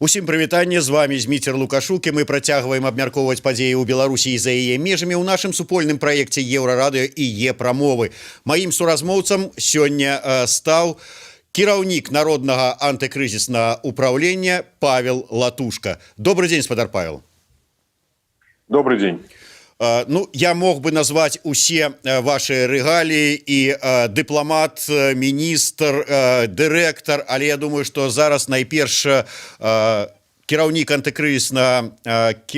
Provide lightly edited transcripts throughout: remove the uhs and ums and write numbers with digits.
Усім прывітанне, з вами Зміцер Лукашук, і мы працягваем абмяркоўваць падзеі ў Беларусі і за яе межамі ў нашым супольным праекце Еўрарадыё і Е-прамовы. Маім суразмоўцам сёння стаў кіраўнік Народнага антыкрызіснага управлення Павел Латушка. Добрый день, спадар Павел. Добрый день. Ну, я мог бы назваць усе ваши рэгаліі і дыпламат, міністр, дырэктар, але я думаю, что зараз найперш кіраўнік антыкрызіснага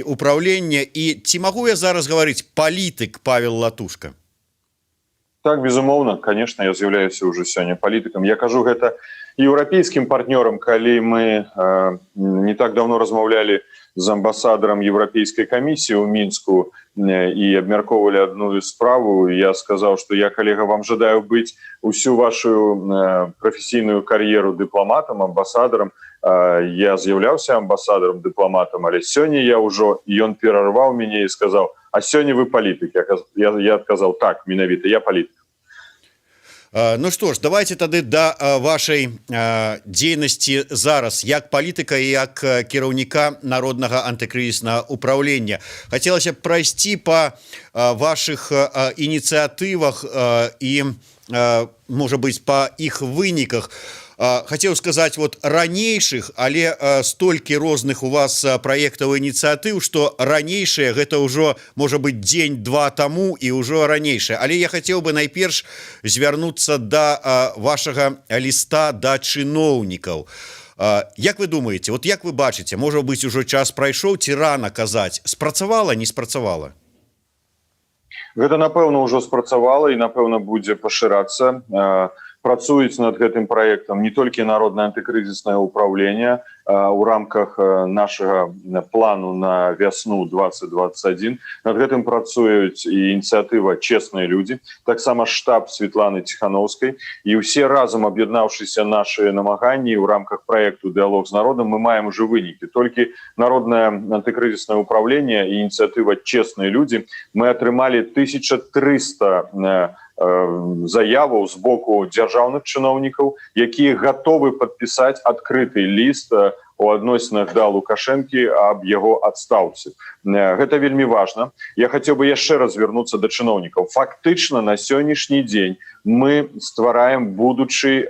управлення, і ці магу я зараз гаварыць палітык Павел Латушка? Так, безумоўна, конечно, я з'яўляюся ўжо сёння палітыкам. Я кажу гэта еўрапейскім партнёрам, калі мы не так давно размаўлялі з амбасадарам Еўрапейскай камісіі ў Мінску і абмяркоўвалі одну справу, я сказаў, что я, калега, вам жадаю быць усю вашу прафесійную кар'еру дыпламатам, амбасадарам. Я з'яўляўся амбасадарам, дыпламатам, але сёння я ўжо, ён перарваў мяне і сказаў: «А сёння вы палітык». Я адказаў: «Так, менавіта, я палітык». Ну что ж, давайте тады да вашай дзейнасці зараз як палітыка і як кіраўніка Народнага антыкрызіснага управлення. Хацелася б прайсці по ваших ініцыятывах і, можа быць, по іх выніках. Хацеў сказаць вот ранейшых, але столькі розных у вас праектаў, ініцыятыў, что ранейшыя гэта ўжо можа быть дзень-два таму і ўжо ранейшае. Але я хацеў бы найперш звярнуцца да вашага ліста да чыноўнікаў. Як вы думаете, вот як вы бачыце, можа быть, ужо час прайшоў ці рана казаць, спрацавала, не спрацавала? Гэта, напэўна, ўжо спрацавала і, напэўна, будзе пашырацца. Працуюць над гэтым праектам не толькі Народнае антыкрызіснае ўпраўленне у рамках нашага плану на вясну 2021, над гэтым працуюць і ініцыятыва «Честные люди», таксама штаб Светланы Ціханоўскай, і ўсе разам, аб'яднаўшыся, наши намаганні ў рамках праекту «Дыалог з народам», мы маем уже вынікі. Толькі Народнае антыкрызіснае ўпраўленне і ініцыятыва «Честные люди», мы атрымалі 1300 заяваў з боку дзяржаўных чыноўнікаў, якія гатовы падпісаць адкрыты ліст у адносінах да Лукашэнкі аб яго адстаўцы. Гэта вельмі важна. Я хацеў бы яшчэ раз звярнуцца да чыноўнікаў. Фактычна на сённяшні дзень мы ствараем будучы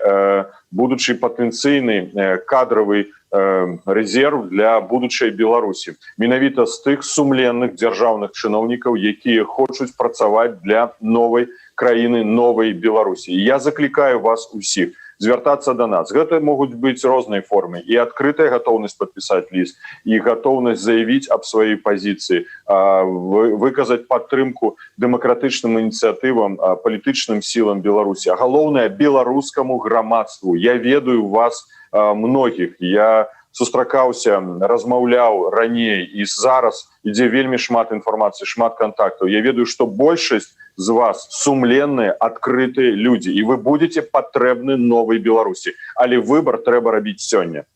патэнцыйны кадравы рэзерв для будучай Беларусі менавіта з тых сумленных дзяржаўных чыноўнікаў, якія хочуць працаваць для новай краіны, новай Беларусі. Я заклікаю вас усіх звяртацца до нас. Гэта могуць быць рознай формы: і адкрытая гатоўнасць падпісаць ліст, і гатоўнасць заявіць аб сваёй пазіцыі, выказаць падтрымку дэмакратычным ініцыятывам, палітычным сілам Беларусі, а галоўнае, беларускаму грамадству. Я ведаю вас многіх, я сустракаўся, размаўляў раней, і зараз ідзе вельмі шмат інфармацыі, шмат кантактаў. Я ведаю, што большасць з вас сумленныя, адкрытыя людзі, і вы будете патрэбны новай Беларусі, але выбор трэба рабіць сёння.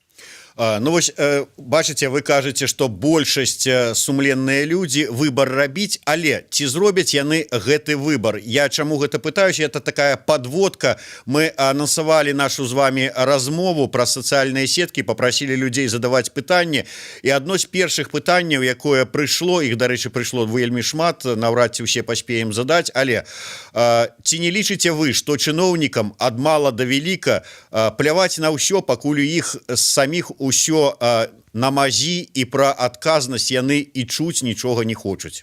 Ну вось, бачыце, вы кажаце, что большасць сумленныя людзі, выбор рабіць, але ці зробяць яны гэты выбор? Я чаму гэта пытаюсь? Это такая подводка: мы анансавалі нашу з вами размову про сацыяльныя сеткі, попросили людзей задаваць пытанне, і одно з першых пытанняў, якое прыйшло, іх, дарэчы, прыйшло вельмі шмат, наўрад ці усе паспеем задаць, але ці не лічыце вы, что чыноўнікам ад мала да вяліка пляваць на ўсё, пакуль у іх саміх усё на мазі і пра адказнасць яны і чуць нічога не хочуць?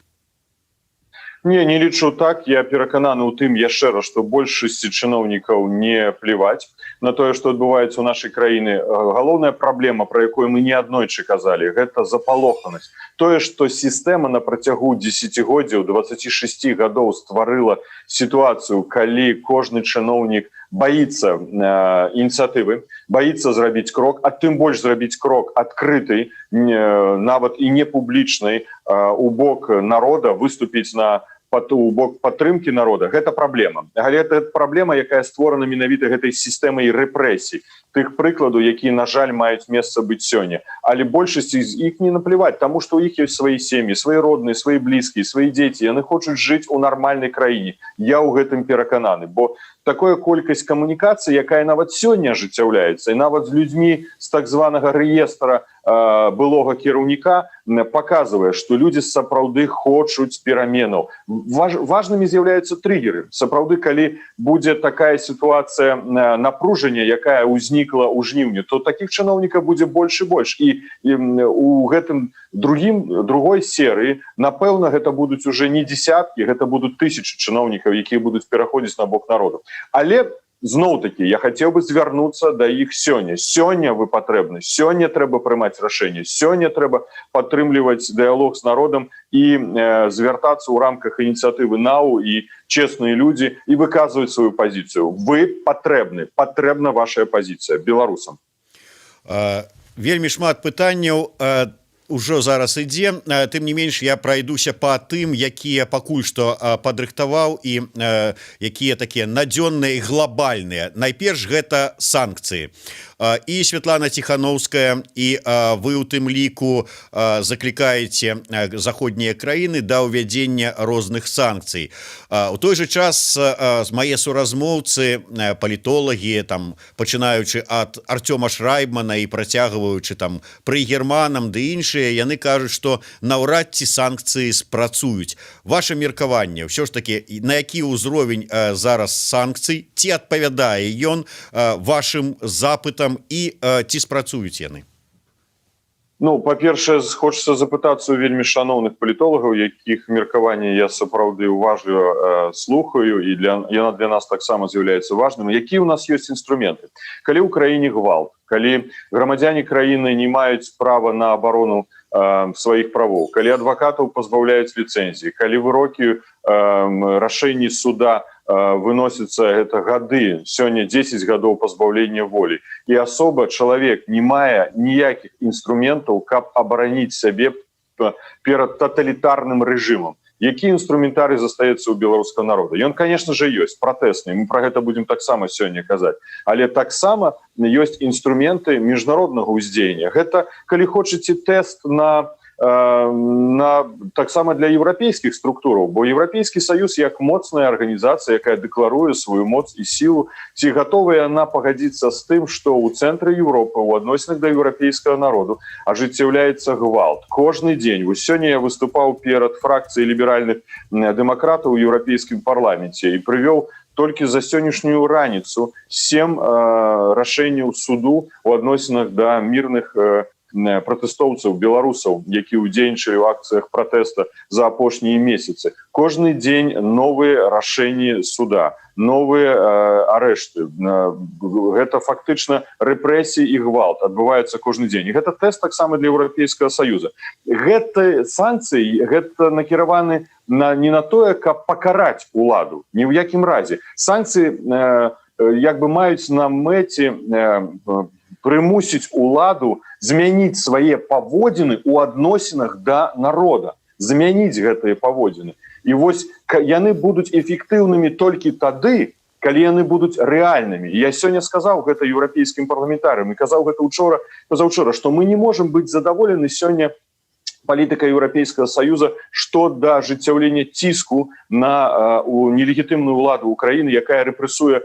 Не, не лічу так. Я перакананы ў тым яшчэ раз, што большасці чыноўнікаў не плеваць на тое, што адбываецца ў нашай краіны. Галоўная праблема, про якую мы не аднойчы казалі, гэта запалоханасць. Тое, што сістэма на працягу десятгоддзяў, 26 гадоў стварыла сітуацыю, калі кожны чыноўнік боится ініцыятывы, боится зрабіць крок, а тым больш зрабіць крок адкрыты, нават і не публічнай, у бок народа, выступіць у бок падтрымкі народа, гэта праблема. Гэта праблема, якая створана менавіта гэтай сістэмай рэпрэсій, тых прыкладу, якія, на жаль, маюць месца быць сёння. Але большасці з іх не наплеваць, таму што у іх ёсць свае сем'і, свае родныя, свае блізкія, свае дзеці, яны хочуць жыць у нармальнай краіне. Я ў гэтым перакананы, бо такая колькасць камунікацыі, якая нават сёння ажыццяўляецца, і нават з людзьмі з так званага рэестра. былога кіраўніка паказвае, што людзі сапраўды хочуць пераменаў. Важнымі з'яўляюцца трыггеры. Сапраўды, калі будзе такая сітуацыя напружання, якая ўзнікла ў жніўні, то таких чыноўнікаў будзе больш і больш. І у гэтым другой серыі, напэўна, гэта будуць уже не десяткі, гэта будуць тысячи чыноўнікаў, якія будуць пераходзіць на бок народу. Але зноў-таки я хацеў бы звярнуцца да іх сёння. Сёння вы патрэбны, сёння трэба прымаць рашэнне, сёння трэба падтрымліваць дыялог з народам і звяртацца ў рамках ініцыятывы НАУ і «Честные люди» і выказваць сваю пазіцыю. Вы патрэбны, патрэбна ваша пазіцыя беларусам. Вельмі шмат пытанняў ўжо зараз ідзе. Тым не менш я прайдуся по тым, якія пакуль што падрыхтаваў і якія такія надзённыя і глобальныя. Найперш, гэта санкцыі. І Святлана Ціханоўская, і вы у тым ліку заклікаеце заходнія краіны да ўвядзення розных санкцый. У той же час з мае суразмоўцы, палітолагі, там, пачынаючы ад Арцёма Шрайбмана і працягваючы там Прыгерманам ды іншыя, яны кажуць, што наўрад ці санкцыі спрацуюць. Ваше меркаванне ўсё ж таки, на які ўзровень зараз санкцый, ці адпавядае ён вашим запытам і ці спрацуюць яны? Ну, па-першае, хочется запытацца у вельмі шаноўных палітолагаў, якіх меркаванне я сапраўды уважліва слухаю, і яна для нас таксама з'яўляецца важным: які у нас ёсць інструменты, калі ў краіне гвалт, калі грамадзяне краіны не маюць права на абарону сваіх правоў, калі адвакатаў пазбаўляюць ліцэнзіі, калі вырокі, рашэнні суда выносіцца, гэта гады, сёння 10 гадоў пазбаўлення волі, і асоба, чалавек не мае ніякіх інструментаў, каб абараніць сябе перад таталітарным рэжымам. Які інструментарый застаецца ў беларускага народа? Ён, конечно же, ёсць пратэсны, мы про гэта будем таксама сёння казаць, але таксама ёсць інструменты міжнароднага ўздзеяння. Гэта, калі хочаце, тэст на таксама для еўрапейскіх структураў, бо Еўрапейскі саюз як моцная арганізацыя, якая дэкларуе сваю моц і сілу, ці гатовая яна пагадзіцца з тым, што ў цэнтры Еўропы у адносінах да еўрапейскага народу ажыццяўляецца гвалт кожны дзень? Вось сёння я выступаў перад фракцыяй ліберальных дэмакратаў у Еўрапейскім парламенце і прывёў толькі за сённяшнюю раніцу сем рашэнняў суду у адносінах да мірных пратэстоўцаў беларусаў, які ўдзельнічалі ў акцыях пратэста за апошнія месяцы. Кожны дзень новыя рашэнні суда, новыя арэшты. Гэта фактычна рэпрэсіі і гвалт адбываюцца кожны дзень. І гэта тэст таксама для Еўрапейскага саюза. Гэта санкцыі, гэта накіраваны не на тое, каб пакараць уладу, ні ў якім разе. Санкцыі як бы маюць на мэце прымусіць уладу змяніць свае паводзіны ў адносінах да народа, змяніць гэтыя паводзіны. І вось яны будуць эфектыўнымі толькі тады, калі яны будуць рэальнымі. Я сёння сказаў гэта еўрапейскім парламентарыям і казаў гэта учора, пазаўчора, што мы не можам быць задаволены сёння палітыка Еўрапейскага саюза што да ажыццяўлення ціску на у нелегітымную ўладу Украіны, якая рэпрэсуе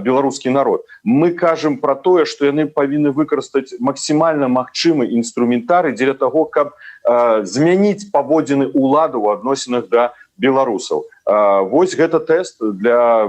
беларускі народ. Мы кажам про тое, што яны павінны выкарыстаць максімальна магчымы інструментары дзеля таго, каб змяніць паводзіны ўладу ў адносінах да беларусаў. Вось гэта тэст для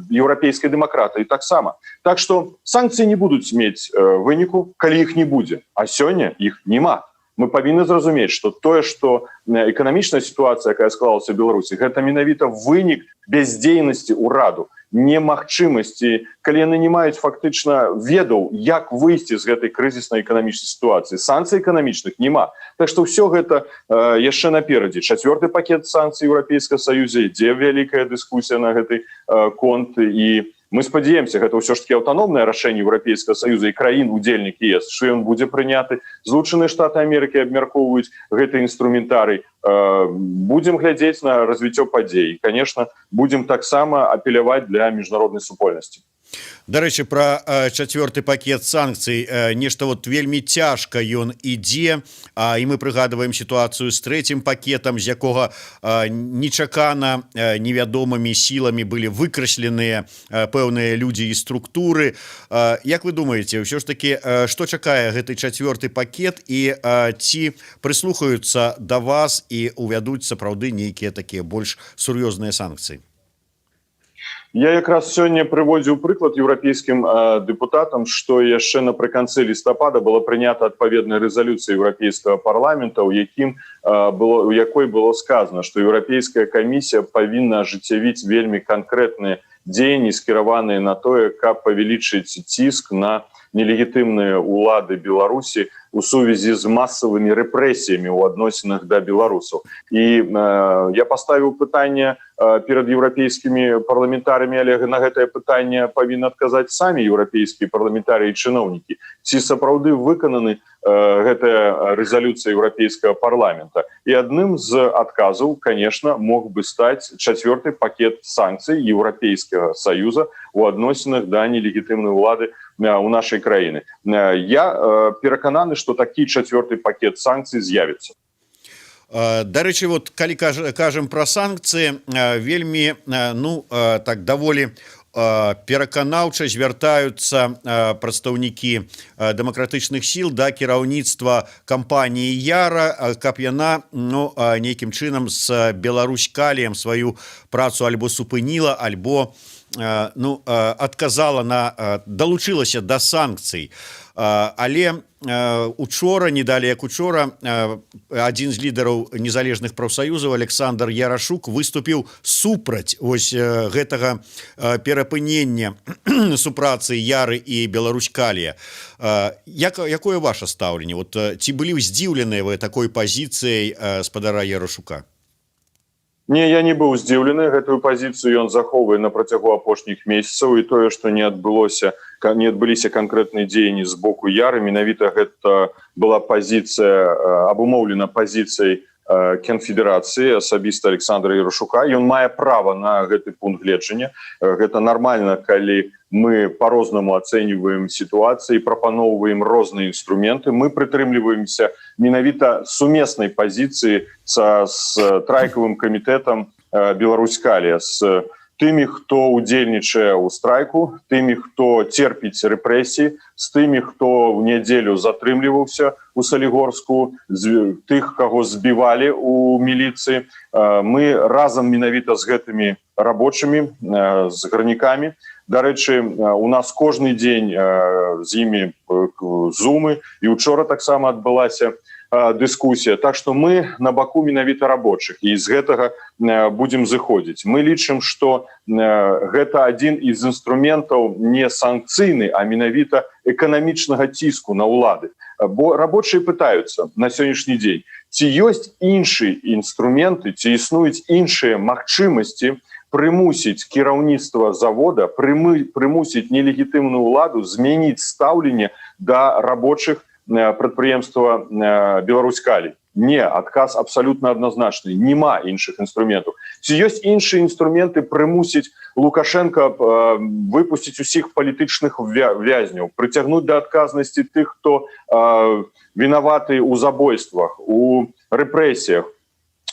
еўрапейскай дэмакратыі таксама. Так что санкцыі не будуць мець выніку, калі іх не будзе, а сёння іх няма. Мы павінны зразумець, что тое, что эканамічная сітуацыя, якая склалася ў Беларусі, гэта менавіта вынік бяздзейнасці ўраду, немагчымасці, калі яны не маюць фактычна ведаў, як выйсці з гэтай крызіснай эканамічнай сітуацыі. Санкцый эканамічных няма. Так что ўсё гэта яшчэ наперадзе. Чацвёрты пакет санкцый Еўрапейскага саюза, ідзе вялікая дыскусія на гэты конт, і мы спадзяемся, гэта ўсё ж таки аўтаномнае рашэнне Еўрапейскага саюза і краін удзельнік ЕС, що ён будзе прыняты. Злучаныя Штаты Амерыкі абмяркоўваюць гэты інструментарый. Будзем глядзець на развіццё падзей, конечно, будзем таксама апеляваць для міжнароднай супольнасці. Дарэчы, пра чацвёрты пакет санкцый. Нешта вот вельмі цяжка ён ідзе, і мы прыгадываем сітуацыю з трэцім пакетам, з якога нечакана невядомымі сіламі былі выкрасленыя пэўныя людзі і структуры. Як вы думаеце, ўсё ж таки, што чакае гэты чацвёрты пакет і ці прыслухаюцца да вас і увядуць сапраўды нейкія такія больш сур'ёзныя санкцыі? Я якраз сёння прыводзіў прыклад еўрапейскім дэпутатам, што яшчэ напрыканцы лістапада была прынята адпаведная рэзалюцыя Еўрапейскага парламента, у якім было у якой было сказано, што Еўрапейская камісія павінна ажыццявіць вельмі канкрэтныя дзеянні, скіраваныя на тое, каб павялічыць ціск на нелегітымныя ўлады Беларусі у сувязі з масавымі рэпрэсіямі ў адносінах да беларусаў. І я паставіў пытанне перад еўрапейскімі парламентарыямі, але на гэтае пытанне павінны адказаць самі еўрапейскія парламентарыі, чыноўнікі: ці сапраўды выкананы гэтая рэзалюцыя Еўрапейскага парламента. І адным з адказаў, конечно, мог бы стаць чацвёрты пакет санкцый Еўрапейскага Саюза у адносінах да нелегітымнай улады у нашай краіны. Я перакананы, что такі чацвёрты пакет санкцый з'явіцца. Дарэчы, вот калі кажам пра санкцыі, вельмі, ну, так даволі пераканаўча звяртаюцца прадстаўнікі дэмакратычных сіл да кіраўніцтва кампаніі «Яра», каб яна, ну, нейкім чынам з «Беларуськаліем» сваю працу альбо супыніла, альбо, ну, адказала на далучылася да санкцый. Але учора, не далі як учора, адзін з лідараў незалежных прафсаюзаў Александр Ярашук выступіў супраць ось гэтага перапынення супрацы «Яры» і «Беларуськалія». Якое ваше стаўленне? Вот ці былі здзіўленыя вы такой пазіцыяй спадара Ярашука? Не, я не быў здзіўлены. Гэтую пазіцыю ён захоўвае на працягу апошніх месяцаў, і тое, што не адбыліся канкрэтныя дзеянні з боку «Яры», менавіта гэта была пазіцыя, абумоўлена пазіцыяй Канфедэрацыі, асабіста Александра Ярашука. Ён мае права на гэты пункт гледжання. Гэта нармальна, калі мы по-рознаму ацэньваем сітуацыі, прапаноўваем розныя інструменты. Мы прытрымліваемся менавіта сумеснай пазіцыі з страйкавым камітэтам «Беларуськалія», з тымі, хто удзельнічае ў страйку, тымі, хто церпіць рэпрэсіі, з тымі, хто в нядзелю затрымліваўся у Салігорску, з тых, каго збівалі у міліцыі. Мы разам менавіта з гэтымі рабочымі, з гарнікамі. Дарэчы, у нас кожны дзень з імі зумы, і учора таксама адбылася дыскусія. Так что мы на баку менавіта рабочых і з гэтага будзем зыходзіць. Мы лічым, что гэта адзін з інструментаў не санкцыйны, а менавіта эканамічнага ціску на ўлады, бо рабочыя пытаюцца на сённяшні дзень, ці ёсць іншыя інструменты, ці існуюць іншыя магчымасці прымусіць кіраўніцтва завода, прымусіць нелегітымную ўладу змяніць стаўленне да рабочых прадпрыемства «Беларуськалій». Не, адказ абсалютна адназначны: няма іншых інструментаў. Ці ёсць іншыя інструменты прымусіць Лукашенко выпусціць усіх палітычных вязняў, прыцягнуць да адказнасці тых, хто вінаваты ў забойствах, у рэпрэсіях,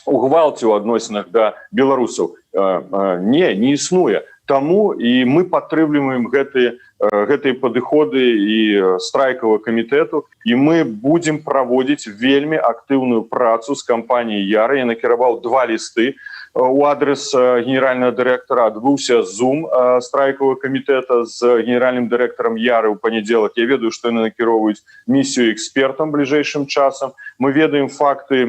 у гвалце ў адносінах да беларусаў? Не, не існуе. Таму і мы падтрымліваем гэтыя падыходы і страйкавага камітэту, і мы будзем праводзіць вельмі актыўную працу з кампаніяй «Яра». Я накіраваў два лісты у адрес генерального дырэктара, адбыўся зум страйкавага камітэта з генеральным дырэктарам «Яры» ў панядзелак. Я ведаю, што яны накіроўваюць місію экспертам бліжэйшым часам. Мы ведаем факты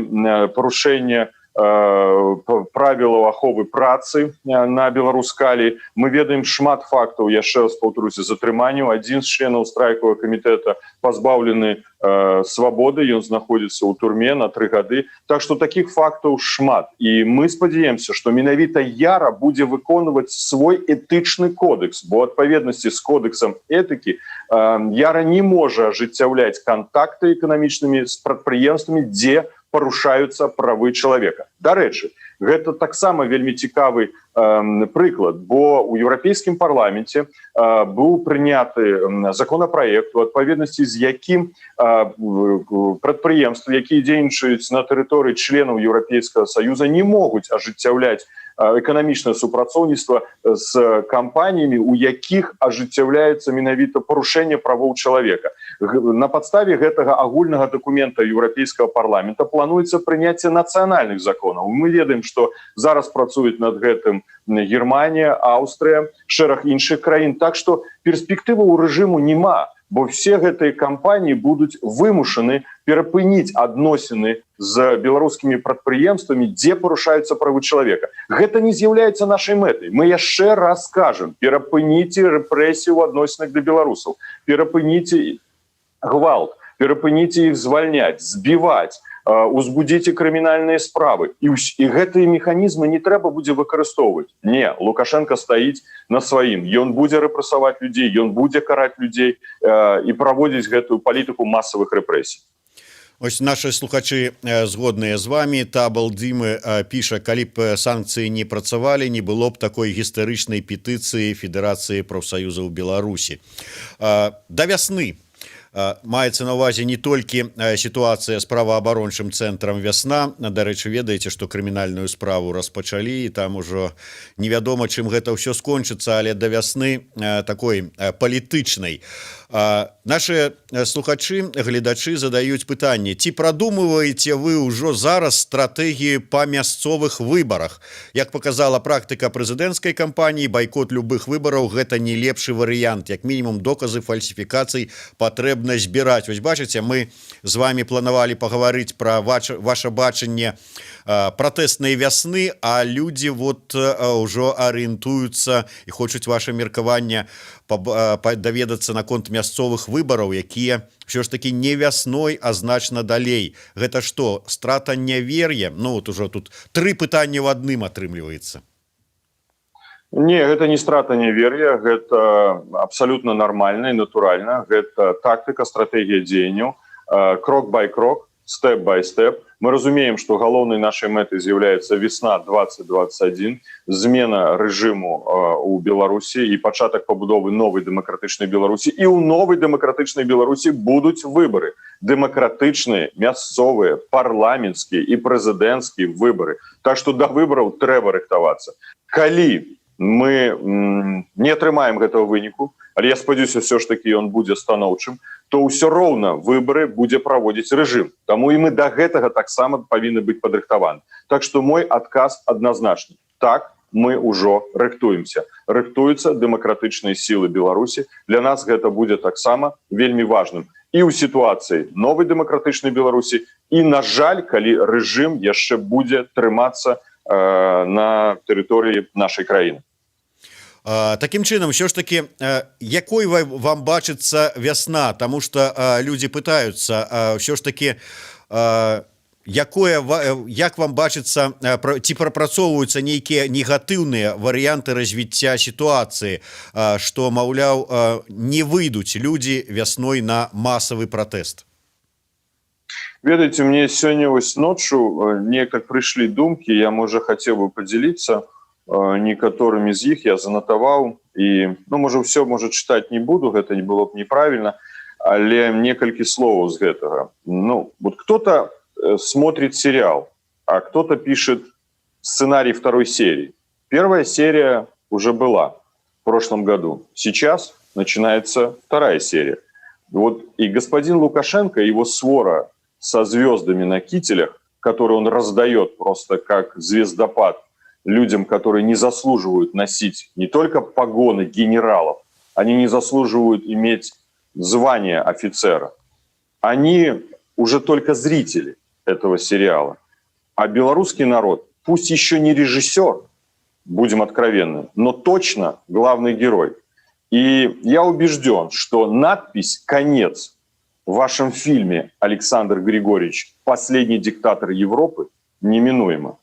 парушэння правілаў аховы працы на «Беларуськаліі». Мы ведаем шмат фактаў, яшчэ раз паўтаруся, затрыманняў. Адзін з членаў страйкавага камітэта пазбаўлены свабоды, ён знаходзіцца ў турме на 3 гады. Так что таких фактаў шмат, і мы спадзяемся, что менавіта «Яра» будзе выконваць свой этычны кодекс, бо адпаведнасці з кодексам этыкі «Яра» не можа ажыццяўляць кантакты эканамічнымі з прадпрыемствамі, дзе парушаюцца правы чалавека. Дарэчы, гэта таксама вельмі цікавы прыклад, бо у Еўрапейскім парламенце быў прыняты законапраект, у адпаведнасці з якім прадпрыемствы, якія дзейнічаюць на тэрыторыі членаў Еўрапейскага Саюза, не могуць ажыццяўляць эканамічнае супрацоўніцтва з кампаніямі, у якіх ажыццяўляецца менавіта парушэнне правоў чалавека. На падставе гэтага агульнага дакумента Еўрапейскага парламента плануецца прыняцце нацыянальных законаў. Мы ведаем, што зараз працуюць над гэтым Германія, Аўстрыя, шэраг іншых краін. Так што перспектывы ў рэжыму няма, бо все гэтыя кампаніі будуць вымушаны перапыніць адносіны з беларускімі прадпрыемствамі, дзе парушаюцца правы чалавека. Гэта не з'яўляецца нашай мэтай. Мы яшчэ раз скажем: перапыніце рэпрэсіі ў адносінах да беларусаў, перапыніце гвалт, перапыніце іх звальняць, збіваць, узбудзіце крымінальныя справы, і гэтыя механізмы не трэба будзе выкарыстоўваць. Не, Лукашенко стаіць на сваім: ён будзе рэпрэсаваць людзей, ён будзе караць людзей і праводзіць гэтую палітыку масавых рэпрэсій. Ось наши слухачы згодныя з вами. Табал Дымы піша: калі б санкцыі не працавалі, не было б такой гістарычнай петыцыі Федэрацыі прафсаюзаў Беларусі. Да вясны маецца на увазе не толькі сітуацыя з праваабарончым цэнтрам «Вясна». Дарэчы, ведаеце, што крымінальную справу распачалі, і там ужо невядома, чым гэта ўсё скончыцца, але да вясны такой палітычнай. Наши слухачы, гледачы задаюць пытанне: ці прадумываеце вы ўжо зараз стратэгію па мясцовых выбарах? Як показала практыка прэзідэнцкай кампаніі, байкот любых выбараў — гэта не лепшы варыянт, як мінімум доказы фальсіфікацый патрэбна збіраць. Вось бачыце, мы з вами планавалі пагаварыць про ваше бачанне пратэснай вясны, а людзі вот ўжо арыентуюцца і хочуць ваше меркаванне даведацца наконт мясцовых выбараў, якія ўсё ж таки не вясной, а значна далей. Гэта что, страта нявер'я? Ну вот уже тут тры пытанні в адным атрымліваецца. Не, гэта не страта нявер'я, гэта абсалютна нармальна і натуральна. Гэта тактыка, стратэгія дзеянняў, крок by крок, step by step. Мы разумеем, што галоўнай нашай мэтай з'яўляецца весна 2021, змена рэжыму у Беларусі і пачатак пабудовы новай дэмакратычнай Беларусі. І ў новай дэмакратычнай Беларусі будуць выбары: дэмакратычныя мясцовыя, парламенцкія і прэзідэнцкія выбары. Так што да выбараў трэба рыхтавацца. Калі мы не атрымаем гэтага выніку, але я спадзяюся, все ж таки ён будзе станоўчым, то ўсё роўна выбары будзе праводзіць рэжым. Таму і мы да гэтага таксама павінны быць падрыхтаваны. Так што мой адказ адназначны: так, мы ўжо рыхтуемся, рыхтуюцца дэмакратычныя сілы Беларусі. Для нас гэта будзе таксама вельмі важным і ў сітуацыі новай дэмакратычнай Беларусі, і, на жаль, калі рэжым яшчэ будзе трымацца на тэрыторыі нашай краіны. Такім чынам, ўсё ж таки, якой вам бачыцца вясна? Таму что людзі пытаются ўсё ж таки, якое, як вам бачыцца, ці прапрацоўваюцца нейкія негатыўныя варыянты развіцця сітуацыі, что, маўляў, не выйдуць людзі вясной на масавы пратэст? Ведаеце, мне сёння вось ноччу неяк так прыйшлі думкі, я, можа, хацеў бы падзяліцца некаторымі з іх. Я занатаваў і, ну, можа, ўсё, можа, чытаць не буду, гэта не было б неправільна, але некалькі словаў з гэтага. Ну вот кто-то смотрит сериал, а кто-то пишет сценарий второй серии. Первая серия уже была в прошлом году, сейчас начинается вторая серия. Вот и господин Лукашенко, его свора со звездами на кителях, которые он раздает просто как звездопад людям, которые не заслуживают носить не только погоны генералов, они не заслуживают иметь звание офицера. Они уже только зрители этого сериала. А белорусский народ, пусть еще не режиссер, будем откровенны, но точно главный герой. И я убежден, что надпись «Конец» в вашем фильме, Александр Григорьевич, «Последний диктатор Европы», неминуема.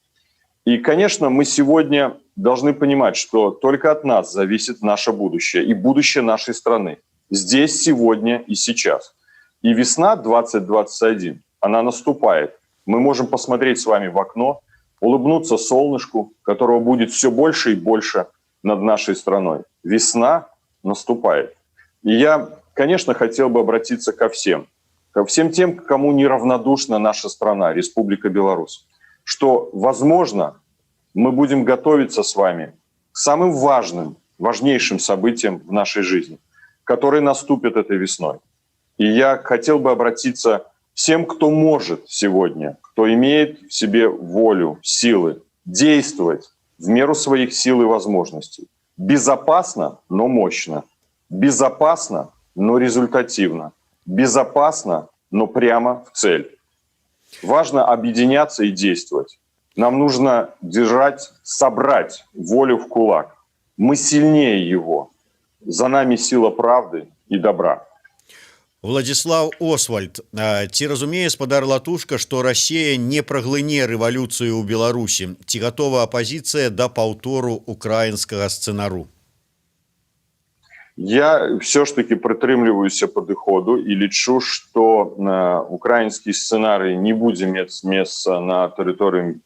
И, конечно, мы сегодня должны понимать, что только от нас зависит наше будущее и будущее нашей страны. Здесь, сегодня и сейчас. И весна 2021, она наступает. Мы можем посмотреть с вами в окно, улыбнуться солнышку, которого будет все больше и больше над нашей страной. Весна наступает. И я, конечно, хотел бы обратиться ко всем тем, кому неравнодушна наша страна, Республика Беларусь, что, возможно, мы будем готовиться с вами к самым важным, важнейшим событиям в нашей жизни, которые наступят этой весной. И я хотел бы обратиться всем, кто может сегодня, кто имеет в себе волю, силы действовать в меру своих сил и возможностей. Безопасно, но мощно. Безопасно, но результативно. Безопасно, но прямо в цель. Важно объединяться и действовать. Нам нужно держать, собрать волю в кулак. Мы сильнее его. За нами сила правды и добра. Уладзіслаў Освальд: ці разумее спадар Латушка, што Расія не праглыне рэвалюцыю ў Беларусі? Ці гатова апазіцыя да паўтору украінскага сцэнару? Я все ж таки прытрымліваюся падыходу і лічу, что украінскі сцэнарый не будзе мець месца на тэрыторыі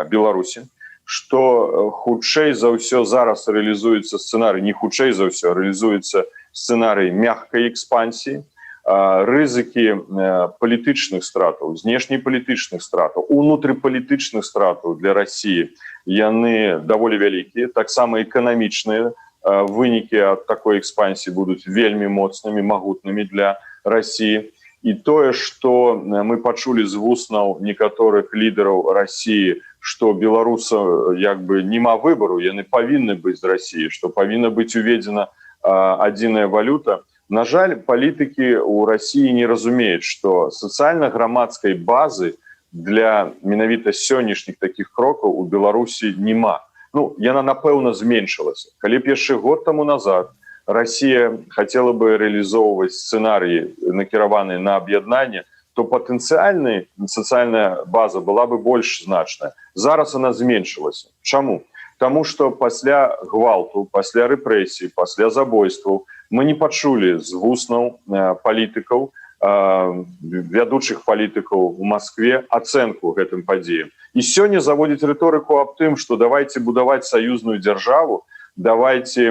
Беларусі, что хутчэй за ўсё зараз рэалізуецца сцэнарый, не хутчэй за ўсё, рэалізуецца сцэнарый мягкай экспансіі. Рызыкі палітычных стратаў, знешнепалітычных стратаў, унутрыпалітычных стратаў для Расіі, яны даволі вялікія. Таксама эканамічныя вынікі ад такой экспансіі будуць вельмі моцнымі, магутнымі для Расіі. І тое, что мы пачулі з вуснаў некаторых лідараў Расіі, что беларуса як бы няма выбару, яны павінны быць з Расіі, что павінна быць уведзена адзіная валюта. На жаль, палітыкі у Расіі не разумеюць, что сацыяльна-грамадскай базы для менавіта сённяшніх таких крокаў у Беларусі няма. Ну, яна, напэўна, зменшылася. Калі б яшчэ год таму назад Расія хотела бы рэалізоўваць сцэнарыі, накіраваныя на аб'яднанне, то патэнцыяльны сацыяльная база была бы больш значная. Зараз она зменшылася. Чаму? Таму что пасля гвалту, пасля рэпрэсій, пасля забойстваў мы не пачулі з вуснаў палітыкаў, вядучых палітыкаў у Маскве ацэнку гэтым падзеям. І сёння заводзіць рыторыку аб тым, что давайте будаваць саюзную дзяржаву, давайте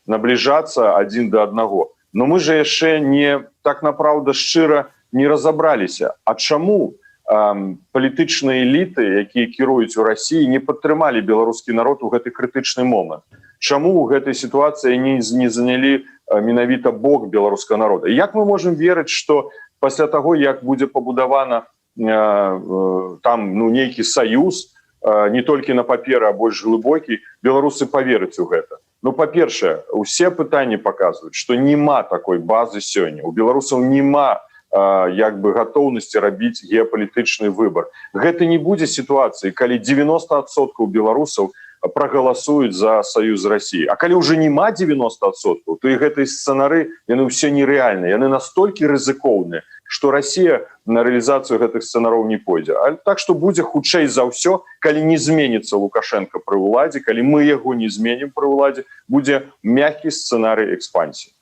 набліжацца адзін да аднаго. Но мы же яшчэ не так направда шчыра не разабраліся, а чаму палітычныя эліты, якія кіруюць у Расіі, не падтрымалі беларускі народ у гэты крытычны момант, чаму ў гэтай сітуацыі не занялі менавіта бок беларускага народа. Як мы можем верыць, что пасля таго, як будзе пабудавана там, ну, нейкі саюз, не толькі на паперы, а больш глыбокі, беларусы паверыць у гэта? Ну, па-першае, усе пытанні паказваюць, что няма такой базы сёння у беларусаў, няма як бы гатоўнасці рабіць геапалітычны выбор. Гэта не будзе сітуацыі, калі 90% беларусаў прагаласуюць за саюз Расіі. А калі уже няма 90%, то і гэтай сцэнары, яны ўсе нерэальныя, яны настолькі рызыкоўныя, что Расія на рэалізацыю гэтых сцэнароў не пойдзе. А так что будзе, хутчэй за ўсё, калі не зменіцца Лукашэнка пры ўладзе, калі мы яго не зменім пры ўладзе, будзе мягкі сцэнарый экспансіі.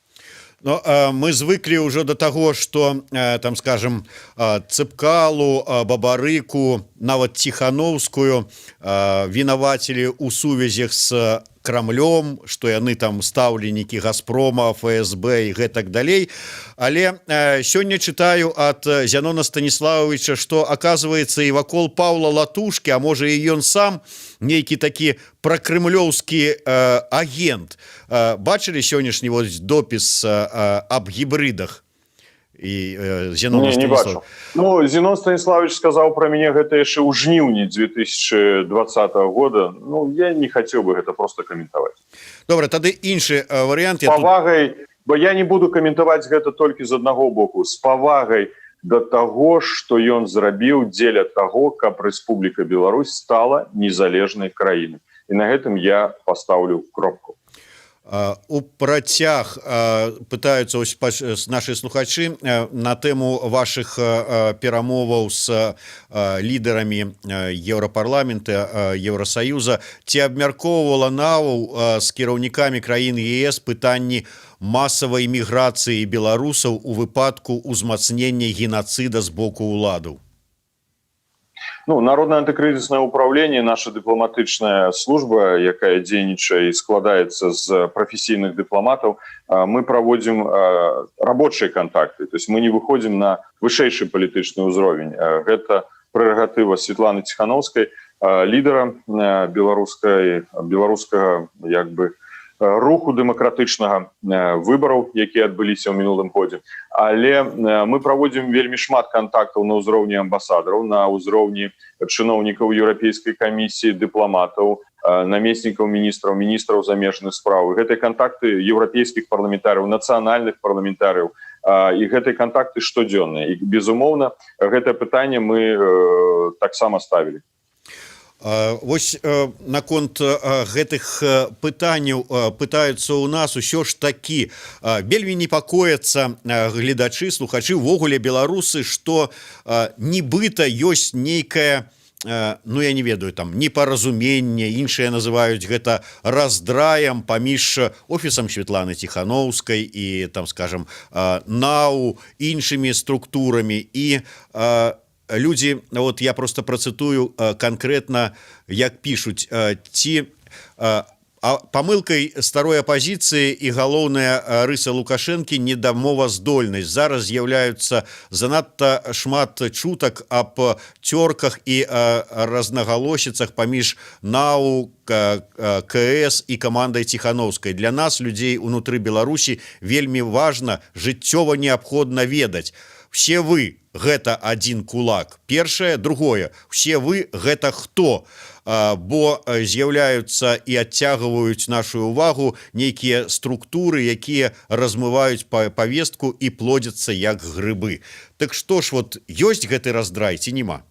Но мы звыклі ўжо до таго, что там, скажем, Цапкалу, Бабарыку, нават Ціханоўскую вінавацілі у сувязях с Крамлём, что яны там стаўленікі Газпрома, ФСБ і гэтак далей. Але сёння чытаю ад Зянона Станіславовича, что, оказывается, і вакол Паўла Латушкі, а можа, і ён сам нейкі такі пракрамлёўскі агент. Бачылі сённяшні вось допіс аб гібрыдах і Зянон? Не, не бачу. Ну, Зенон Станіславович сказаў про мяне гэта яшчэ ў жніўні 2020 года. Ну, я не хацеў бы гэта просто каментаваць. Добра, тады іншы варыянт. Я павагай тут, бо я не буду каментаваць гэта толькі з аднаго боку, з павагай да таго, што ён зрабіў дзеля таго, каб Рэспубліка Беларусь стала незалежнай краінай. І на гэтым я поставлю кропку. У працяг пытаюцца наши слухачы на тэму ваших перамоваў с лідарамі Еўрапарламента, Еўросаюза: ці абмяркоўвала НАУ з кіраўнікамі краін ЕС пытанні масавай міграцыі беларусаў у выпадку узмацнення генацыда з боку ўладаў? Ну, Народное антыкрызіснае ўпраўленне, наша дыпламатычная служба, якая дзейнічае і складаецца з прафесійных дыпламатаў, мы праводзім рабочыя контакты, то есть мы не выходзім на вышэйшы палітычны ўзровень. Гэта прэрагатыва Светланы Ціхановскай, лідара беларускай беларускага як бы руху дэмакратычнага, выбараў, якія адбыліся ў мінулым годзе. Але мы праводзім вельмі шмат кантактаў на ўзроўні амбасадараў, на ўзроўні чыноўнікаў Еўрапейскай камісіі, дыпламатаў, намеснікаў міністраў, міністраў замежных спраў. Гэтыя кантакты еўрапейскіх парламентарыяў, нацыянальных парламентарыяў, і гэтыя кантакты штодзённыя, і, безумоўна, гэтае пытанне мы таксама ставілі. Вось наконт гэтых пытанняў пытаюцца ў нас. Усё ж такі вельмі непакояцца гледачы, слухачы, увогуле беларусы, что нібыта ёсць нейкая, ну, я не ведаю, там, непаразуменне, іншыя называюць гэта раздраем паміж офісам Светланы Ціхановскай і там, скажем, НАУ, іншымі структурамі. І люди, вот я просто працытую конкретно, як пишуць: ці памылкай старой апозіцыі і галоўная рыса Лукашэнкі недамоваздольнасць? Зараз з'яўляюцца занадта шмат чутак аб цёрках і разнагалосіцах паміж НАУ, КС і камандай Ціхановскай. Для нас, людзей унутры Беларусі, вельмі важна, жыццёва неабходна ведаць: все вы гэта один кулак? Першае. Другое: все вы гэта хто? Бо з'яўляюцца і адцягваюць нашу увагу нейкія структуры, якія размываюць па павестку і плодзяцца, як грыбы. Так что ж, вот ёсць гэты раздрай ці нема?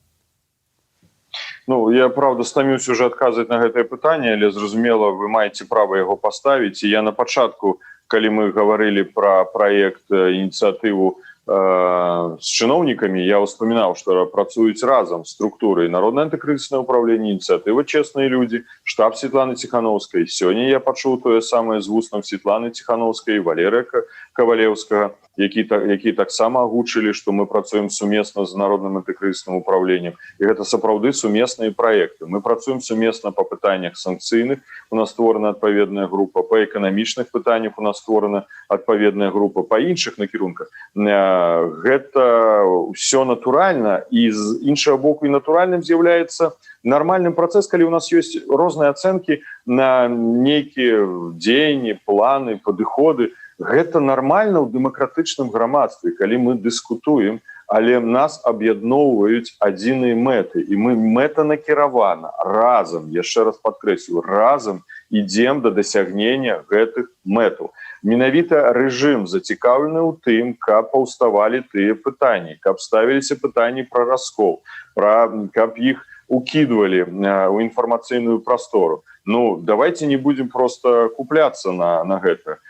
Ну, я, правда, стаміўся уже адказваць на гэтае пытанне, але, зразумела, вы маеце права яго паставіць. І я на пачатку, калі мы гаварылі про праект, ініцыятыву з чыноўнікамі, я ўспамінаў, што працуюць разам структуры: Народное антыкрызіснае ўпраўленне, ініцыятыва «Честные люди», штаб Светланы Ціхановскай. Сёння я пачуў тое самае з вуснаў Светланы Ціхановскай, Валерыя Кавалеўскага, які таксама агучылі, што мы працуем сумесна з Народным антыкрызісным управленнем, і гэта сапраўды сумесныя праекты. Мы працуем сумесна по пытаннях санкцыйных, у нас створана адпаведная група, по эканамічных пытаннях у нас створана адпаведная група, по іншых накірунках. Гэта ўсё натуральна, і, з іншага боку, і натуральным з'яўляецца нармальным працэс, калі у нас ёсць розныя ацэнкі на нейкія дзеянні, планы, падыходы. Гэта нармальна ў дэмакратычным грамадстве, калі мы дыскутуем, але нас аб'ядноўваюць адзіныя мэты, і мы мэтанакіравана разам, яшчэ раз падкрэслю, разам ідзем да дасягнення гэтых мэтаў. Менавіта рэжым зацікаўлены ў тым, каб паўставалі тыя пытанні, каб ставіліся пытанні пра раскол, пра каб іх укідвалі у інфармацыйную прастору. Ну, давайте не будем просто купляться на гэта.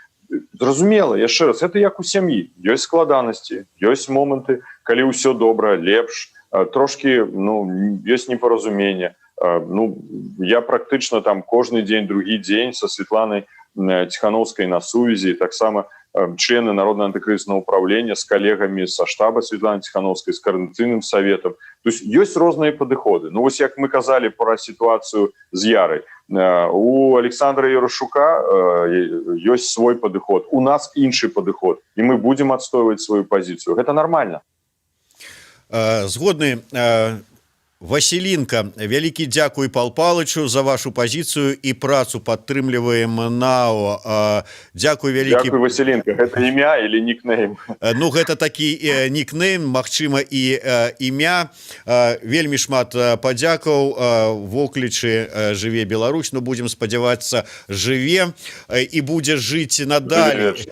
Зразумела, яшчэ раз, это як у сям'і: ёсць складанасці, ёсць моманты, калі ўсё добра, лепш трошки, ну, ёсць непаразуменне. Ну, я практычна там кожны дзень, другі дзень со Светланай Ціхановскай на сувязі, таксама члены Народного антыкрызіснага управлення з калегамі са штаба Светланы Ціхановскай, з Каардынацыйным советом. То есть ёсць розныя падыходы. Ну вось, як мы казалі пра сітуацыю з Ярай, у Александра Ярашука ёсць свой падыход, у нас іншы падыход, і мы будем адстойваць сваю пазіцыю. Гэта нормально. Згодны. Васілінка: вялікі дзякуй Пал Палычу за вашу пазіцыю і працу, падтрымліваем НАУ. Дзякуй вялікі. Васілінка, гэта імя или нікнейм? Ну, гэта такі нікнейм, магчыма, і імя. Вельмі шмат падзякаў, воклічы «Жыве Беларусь». Ну, будем спадзявацца, жыве і будзе жыць надалей.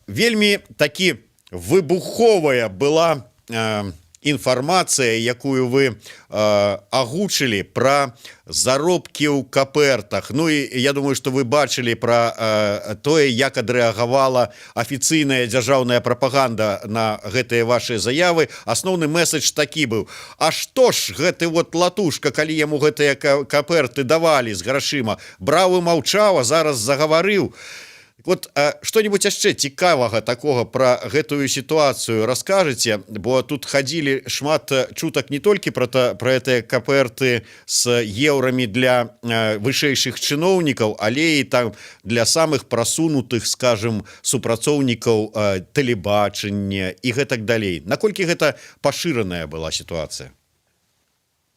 Вельмі такі выбуховая была інфармацыя, якую вы агучылі пра заробкі ў капертах. Ну і я думаю, что вы бачылі пра тое, як адрэагавала афіцыйная дзяржаўная прапаганда на гэтыя ваши заявы. Асноўны месседж такі быў: А што ж гэты вот Латушка, калі яму гэтыя каперты давалі з грашыма, браў і маўчаў, а зараз загаварыў? Вот что-нибудь яшчэ цікавага такого про гэтую сітуацыю расскажете? Бо тут хадзілі шмат чутак не толькі про это каперты с еўрамі для вышэйшых чыноўнікаў, але і там для самых прасунутых, скажем, супрацоўнікаў тэлебачання і гэтак далей. Наколькі гэта пашыраная была сітуацыя?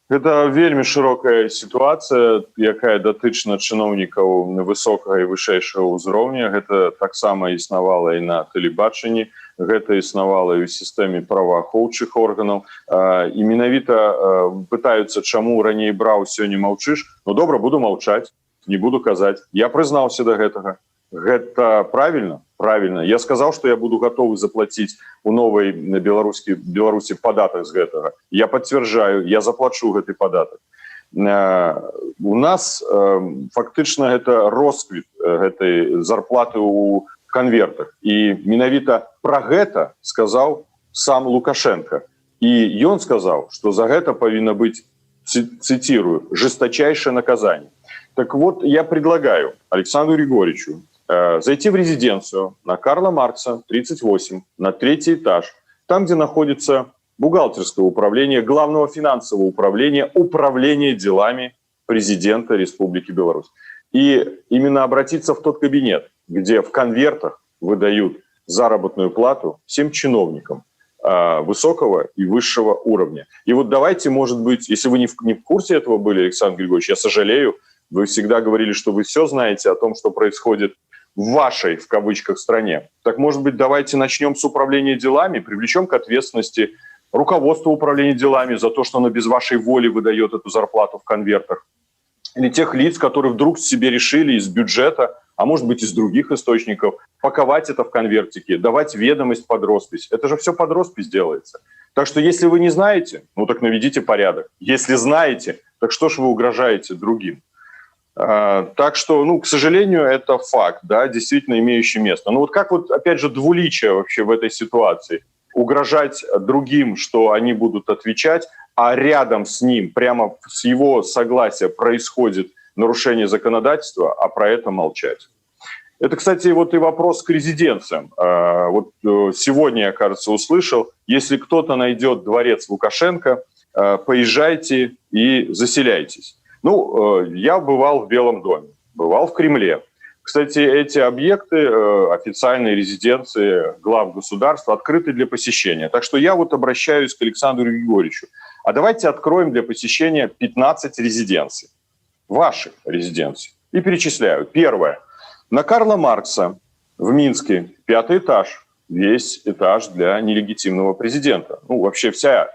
Гэта вельмі шырокая сітуацыя, якая датычна чыноўнікаў высокага і вышэйшага ўзроўня. Гэта таксама існавала і на тэлебачанні, гэта існавала і ў сістэме праваахоўчых органаў. І менавіта пытаюцца, чаму раней браў, сёння маўчыш. Ну добра, буду маўчаць, не буду казаць. Я прызнаўся до гэтага. Гэта правильно? Правильно. Я сказал, что я буду готовы заплатить у новой беларускі Беларусі падатак з гэтага. Я подцвярджаю, я заплачу гэты падатак. У нас фактычна гэта росквіт гэтай зарплаты у конвертах, і менавіта про гэта сказаў сам Лукашенко, і ён сказаў, что за гэта павінна быць, цитирую, «жесточайшее наказание». Так вот, я предлагаю Александру Григорьевичу зайти в резиденцию на Карла Маркса, 38, на третий этаж, там, где находится бухгалтерское управление Главного финансового управления, управления делами президента Республики Беларусь. И именно обратиться в тот кабинет, где в конвертах выдают заработную плату всем чиновникам высокого и высшего уровня. И вот давайте, может быть, если вы не в курсе этого были, Александр Григорьевич, я сожалею, вы всегда говорили, что вы все знаете о том, что происходит в вашей, в кавычках, стране. Так, может быть, давайте начнем с управления делами, привлечем к ответственности руководство управления делами за то, что оно без вашей воли выдает эту зарплату в конвертах. Или тех лиц, которые вдруг себе решили из бюджета, а может быть, из других источников, паковать это в конвертики, давать ведомость под роспись. Это же все под роспись делается. Так что если вы не знаете, ну так наведите порядок. Если знаете, так что ж вы угрожаете другим? Так что, ну, к сожалению, это факт, да, действительно имеющий место. Ну вот как вот, опять же, двуличие вообще в этой ситуации? Угрожать другим, что они будут отвечать, а рядом с ним, прямо с его согласия происходит нарушение законодательства, а про это молчать. Это, кстати, вот и вопрос к резиденциям. Вот сегодня я, кажется, услышал, если кто-то найдет дворец Лукашенко, поезжайте и заселяйтесь. Ну, я бывал в Белом доме, бывал в Кремле. Кстати, эти объекты, официальные резиденции глав государства, открыты для посещения. Так что я вот обращаюсь к Александру Григорьевичу. А давайте откроем для посещения 15 резиденций. Ваших резиденций. И перечисляю. Первое. На Карла Маркса в Минске, пятый этаж. Весь этаж для нелегитимного президента. Ну, вообще вся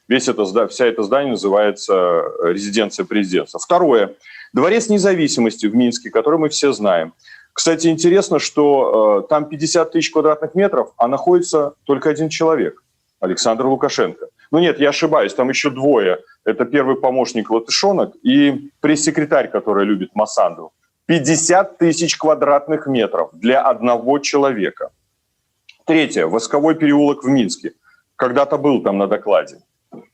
это здание называется резиденция президента. Второе. Дворец независимости в Минске, который мы все знаем. Кстати, интересно, что там 50 тысяч квадратных метров, а находится только один человек – Александр Лукашенко. Ну нет, я ошибаюсь, там еще двое. Это первый помощник Латышонок и пресс-секретарь, которая любит Массандру. 50 тысяч квадратных метров для одного человека. Третье. Восковой переулок в Минске. Когда-то был там на докладе.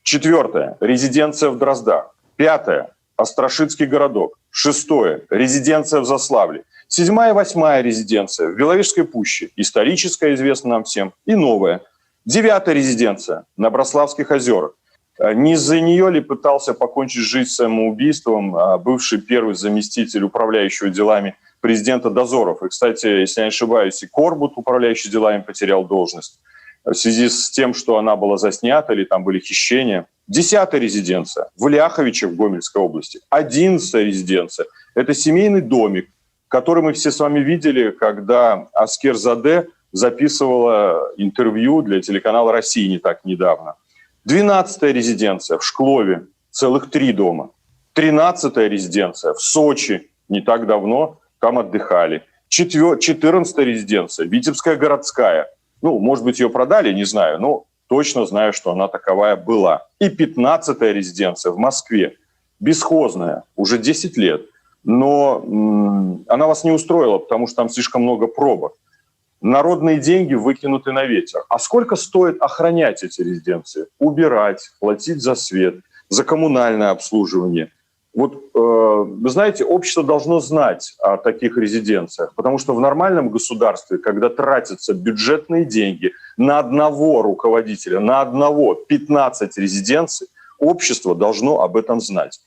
Четвертое. Резиденция в Дроздах. Пятое. Острашицкий городок. Шестое. Резиденция в Заславле. Седьмая и восьмая резиденция в Беловежской пуще. Историческая, известна нам всем, и новая. Девятая резиденция на Браславских озерах. Не из-за нее ли пытался покончить жизнь самоубийством бывший первый заместитель управляющего делами президента Дозоров? И, кстати, если я не ошибаюсь, и Корбут, управляющий делами, потерял должность в связи с тем, что она была заснята или там были хищения. 10-я резиденция в Ляховичах в Гомельской области. 11-я резиденция – это семейный домик, который мы все с вами видели, когда Аскер Заде записывала интервью для телеканала «Россия» не так недавно. 12-я резиденция в Шклове, целых 3 дома. 13-я резиденция в Сочи, не так давно там отдыхали. 14-я резиденция, Витебская городская. Ну, может быть, ее продали, не знаю, но точно знаю, что она таковая была. И 15-я резиденция в Москве, бесхозная, уже 10 лет. Но она вас не устроила, потому что там слишком много пробок. Народные деньги выкинуты на ветер. А сколько стоит охранять эти резиденции? Убирать, платить за свет, за коммунальное обслуживание. Вот, вы знаете, общество должно знать о таких резиденциях, потому что в нормальном государстве, когда тратятся бюджетные деньги на одного руководителя, на одного 15 резиденций, общество должно об этом знать.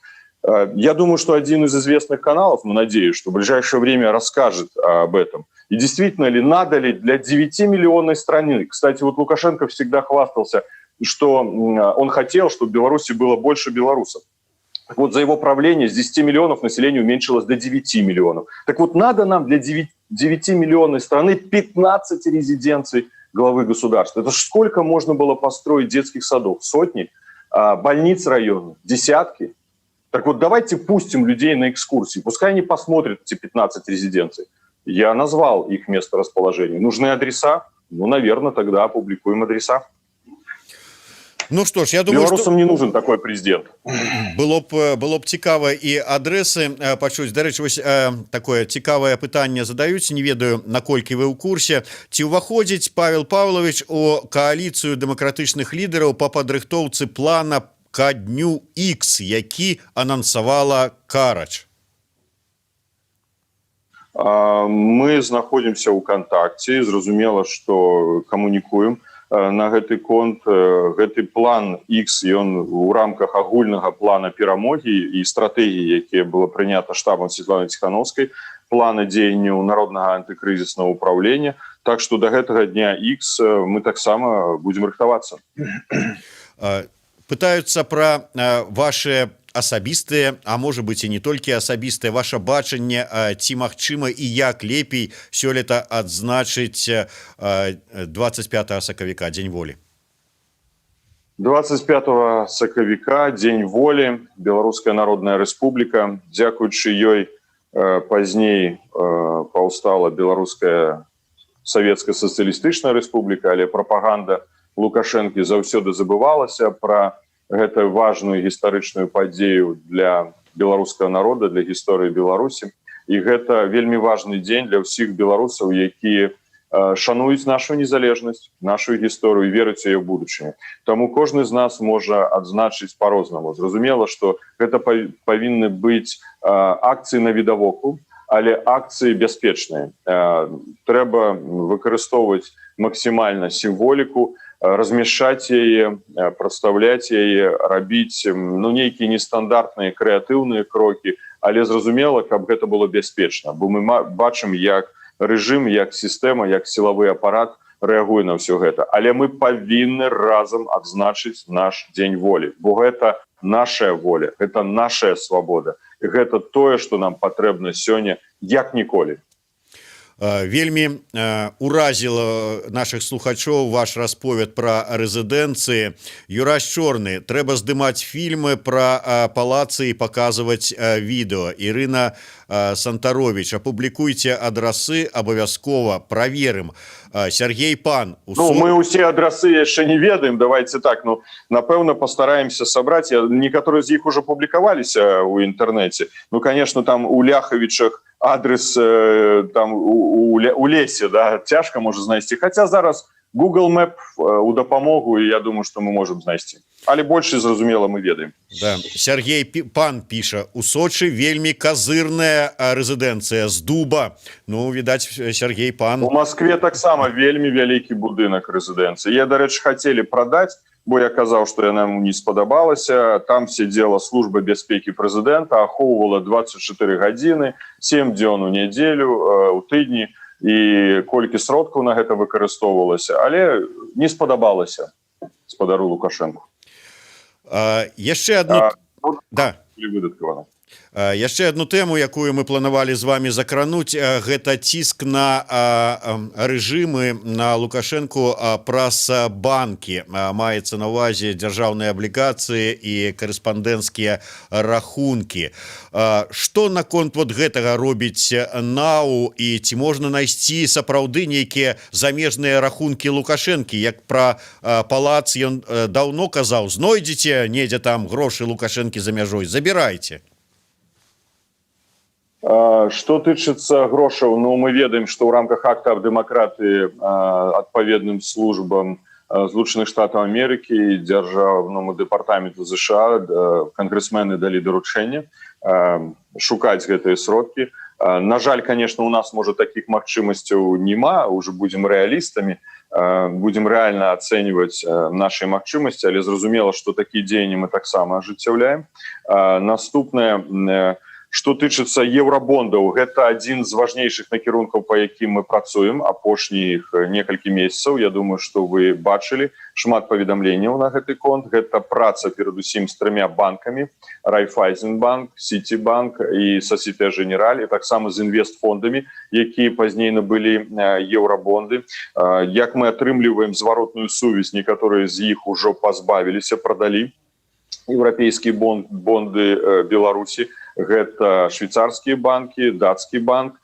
Я думаю, что один из известных каналов, ну, надеюсь, что в ближайшее время расскажет об этом. И действительно ли, надо ли для 9-миллионной страны, кстати, вот Лукашенко всегда хвастался, что он хотел, чтобы в Беларуси было больше белорусов. Так вот, за его правление с 10 миллионов население уменьшилось до 9 миллионов. Так вот, надо нам для 9-миллионной страны 15 резиденций главы государства. Это ж сколько можно было построить детских садов? Сотни? Больниц районных? Десятки? Так вот, давайте пустим людей на экскурсии. Пускай они посмотрят эти 15 резиденций. Я назвал их место расположения. Нужны адреса? Ну, наверное, тогда опубликуем адреса. Ну что ж, я думаю, Белорусам что не нужен такой президент. Было б цікава і адрэсы пачуць. Дарэчы, вось такое цікавае пытанне задаюць, не ведаю, наколькі вы ў курсе: ці ўваходзіць Павел Павлович у кааліцыю дэмакратычных лідараў па падрыхтоўцы плана ка дню X, які анансавала Карач? Мы знаходзімся ў кантакце, зразумела, што камунікуем на гэты конт. Гэты план X, ён у рамках агульнага плана перамогі і стратэгіі, якія было прынята штабам Светланы Ціханоўскай, плана дзеянняў Народнага антыкрызіснага ўпраўлення. Так что до гэтага дня X мы таксама будем рыхтавацца. Пытаются про ваши асабістыя, а может быть, і не толькі асабістыя, ваше бачанне, ці магчыма і як лепей сёлета адзначыць 25 сакавіка, Дзень волі? 25 сакавіка, Дзень волі, Беларуская Народная Рэспубліка, дзякуючы ёй пазней паўстала Беларуская Савецкая Сацыялістычная Рэспубліка, але прапаганда Лукашэнкі заўсёды забывалася пра гэтую важную гістарычную падзею для беларускага народа, для гісторыі Беларусі. І гэта вельмі важны дзень для ўсіх беларусаў, якія шануюць нашу незалежнасць, нашу гісторыю, верыць у яе будучыню. Таму кожны з нас можа адзначыць по-рознаму. Зразумела, что гэта павінны быць акцыі на відавоку, але акцыі бяспечныя. Трэба выкарыстоўваць максімальна сімволіку, размяшчаць яе, прадстаўляць яе, рабіць, ну, нейкія нестандартныя крэатыўныя крокі, але, зразумела, каб гэта было бяспечна, бо мы бачым, як рэжым, як сістэма, як сілавы апарат рэагуе на ўсё гэта. Але мы павінны разам адзначыць наш Дзень волі, бо гэта наша воля, гэта наша свабода, гэта тое, что нам патрэбна сёння як ніколі. Вельмі уразіла наших слухачоў ваш расповед про рэзідэнцыі. Юрась Чорны: трэба здымаць фільмы про палацы і паказваць відэо. Ірына Сантарович: апублікуйте адрасы, абавязкова праверым. Сергей Пан: Ну, мы усе адрасы яшчэ не ведаем, давайте так. Ну, напэўна, постараемся сабраць. Некаторыя з іх уже публікаваліся у інтэрнэце. Ну, конечно, там у Ляхавічах адрес там у лесе, да, цяжка можа знайсці, хотя зараз Google Map у дапамогу, і я думаю, что мы можем знайсці, але больше, зразумела, мы ведаем. Да. Сергей Пан піша: у Сочы вельмі казырная рэзідэнцыя з дуба. Ну, відаць, Сергей Пан. У Москве таксама вельмі вялікі будынак рэзідэнцыі. Я, дарэчы, хацелі прадаць, бо я казаў, что яна яму не спадабалася. Там сидела служба бяспекі прэзідэнта, ахоўвала 24 гадзіны 7 дзён у нядзелю, у тыдні, і колькі сродкаў на гэта выкарыстоўвалася, але не спадабалася спадару Лукашенко. Яшчэ одну Ну, да. Выдаткавана. Яшчэ одну тэму, якую мы планавалі з вами закрануць, гэта ціск на рэжымы, на Лукашэнку праз банкі, маецца на увазе дзяржаўныя аблігацыі і карэспандэнцкія рахункі. Что наконт вот гэтага робіць НАУ і ці можна найсці сапраўды нейкія замежныя рахункі Лукашэнкі? Як пра палац ён даўно казаў: знойдзеце недзе там грошы Лукашэнкі за мяжой, забірайце. Что тычыцца грошаў, ну, мы ведаем, что ў рамках Акта аб дэмакратыі адпаведным службам Злучаных Штатаў Амерыкі, дзяржаўнаму дэпартаменту ЗША кангрэсмены далі даручэнне шукаць гэтыя сродкі. На жаль, конечно, у нас, можа, таких магчымасцяў няма, уже будем рэалістамі, будем рэальна ацэньваць наши магчымасці, але зразумела, что такія дзеянні мы таксама ажыццяўляем. Наступнае, что тычыцца еўрабондаў, гэта адзін з важнейшых накірункаў, по якім мы працуем апошніх некалькі месяцаў. Я думаю, что вы бачылі шмат паведамленняў на гэты конт. Гэта праца перадусім з трымя банкамі: Райфайзенбанк, Ситибанк і Сосьете Женераль, і таксама з інвестфондамі, якія пазней набылі еўрабонды. Як мы атрымліваем зваротную сувязь, некаторыя з іх ужо пазбавіліся, прадалі еўрапейскія бонды Беларусі. Гэта швейцарскія банкі, дацкі банк.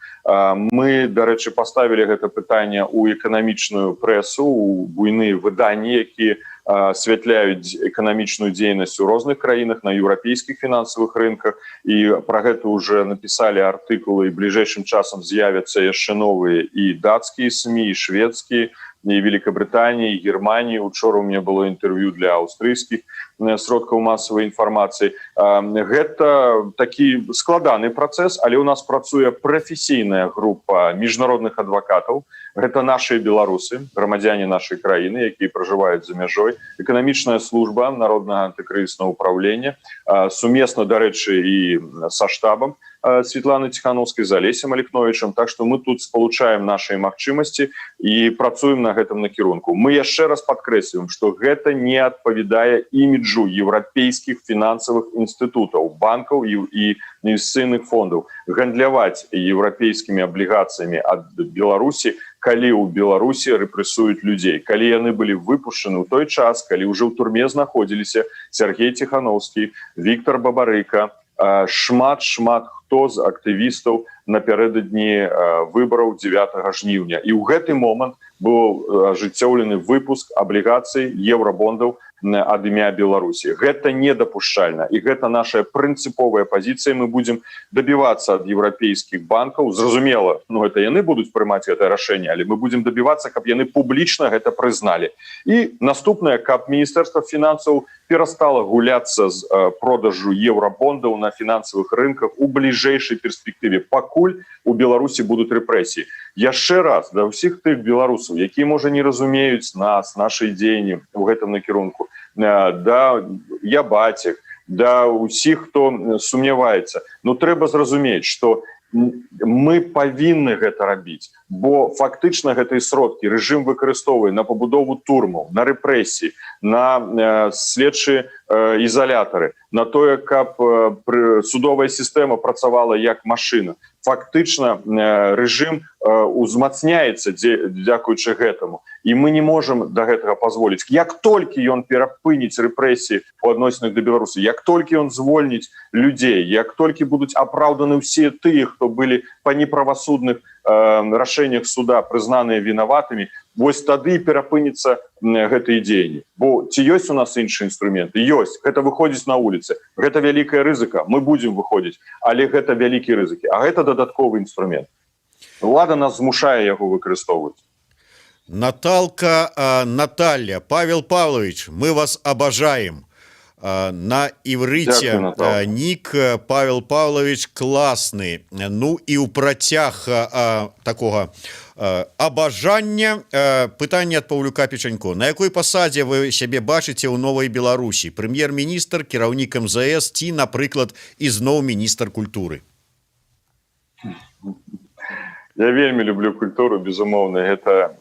Мы, дарэчы, паставілі гэта пытанне ў эканамічную прэсу, у буйныя выданні, якія асвятляюць эканамічную дзейнасць у розных краінах, на еўрапейскіх фінансавых рынках, і пра гэта уже напісалі артыкулы, і бліжэйшым часам з'явяцца яшчэ новыя і дацкія СМІ, і шведскія, і Великобритании, Германии. Учора у меня было інтэрв'ю для аўстрыйскіх сродкаў масавай інфармацыі. Гэта такі складаны працэс, але у нас працуе прафесійная група міжнародных адвакатаў. Гэта наши беларусы, грамадзяне нашай краіны, якія пражываюць за мяжой, эканамічная служба Народнага антыкрызіснага управлення, сумесна, дарэчы, і са штабам Светланы Ціханоўскай, з Алесем Алехновічам. Так что мы тут спалучаем наши магчымасці і працуем на гэтым накірунку. Мы яшчэ раз падкрэсліваем, что гэта не адпавядае іміджу еўрапейскіх фінансавых інстытутаў, банкаў і інвестыцыйных фондаў гандляваць еўрапейскімі аблігацыямі ад Беларусі, калі ў Беларусі рэпрэсуюць людзей, калі яны былі выпушчаны ў той час, калі ўжо ў турме знаходзіліся Сяргей Ціханоўскі, Віктар Бабарыка, шмат шмат хто з актывістаў напярэдадні выбараў 9 жніўня. І ў гэты момант быў ажыццёўлены выпуск аблігацый, еўрабондаў ад імя Беларусі. Гэта недапушчальна, і гэта наша прынцыповая пазіцыя. Мы будем дабівацца ад еўрапейскіх банкаў, зразумела, ну, это яны будуць прымаць гэта рашэнне, але мы будем дабівацца, каб яны публічна гэта прызналі. І наступнае, каб Міністэрства фінансаў перастала гуляцца з продажу еўрабондаў на фінансавых рынках у бліжэйшай перспектыве, пакуль у Беларусі будуць рэпрэсіі. Яшчэ раз да ўсіх тых беларусаў, якія, можа, не разумеюць нас, нашай дзеянні ў гэтым накірунку, да я бацек, да ўсіх, хто сумняваецца: ну, трэба зразумець, что мы павінны гэта рабіць, бо фактычна гэтыя сродкі рэжым выкарыстоўвае на пабудову турмаў, на рэпрэсіі, на следчы ізалятары, на тое, каб судовая сістэма працавала як машына. Фактычна рэжым узмацняецца дзякуючы гэтаму, і мы не можем до гэтага позволить. Як толькі ён перапыніць рэпрэсіі у адносінах да Беларусі, як толькі ён звольніць людзей, як толькі будуць апраўданы ўсе тыя, хто былі па неправасудных рашэннях суда прызнаныя вінаватымі, вось тады перапыніцца гэтыя дзеянні. Бо ці ёсць у нас іншыя інструменты? Ёсць. Гэта выходзіць на вуліцы. Гэта вялікая рызыка, мы будем выходзіць, але гэта вялікія рызыкі, а гэта дадатковы інструмент. Улада нас змушае яго выкарыстоўваць. Наталка, Наталья: «Павел Павлович, мы вас обожаем». На іврыце нік. «Павел Павлович классный». Ну і ў працяг такого абажання пытанне ад Паўлюка Печанько: на якой пасадзе вы сябе бачыце ў новай Беларусі? Прэм'ер-міністр, кіраўнік МЗС ці, напрыклад, ізноў міністр культуры? Я вельмі люблю культуру, безумоўна. Гэта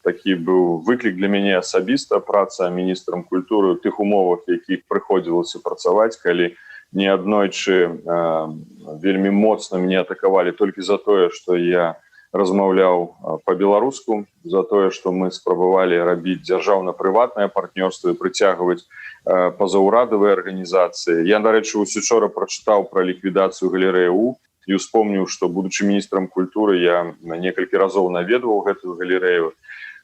такі быў выклік для мяне асабіста, праца міністрам культуры ў тых умовах, якіх прыходзілася працаваць, калі неаднойчы вельмі моцна мяне атакавалі толькі за тое, што я размаўляў па-беларуску, за тое, што мы спрабавалі рабіць дзяржаўна-прыватнае партнёрства і прыцягваць пазаўрадавыя арганізацыі. Я, дарэчы, учора прачытаў пра ліквідацыю галерэі У і успомніў, што, будучы міністрам культуры, я некалькі разоў наведваў гэтую галерэю.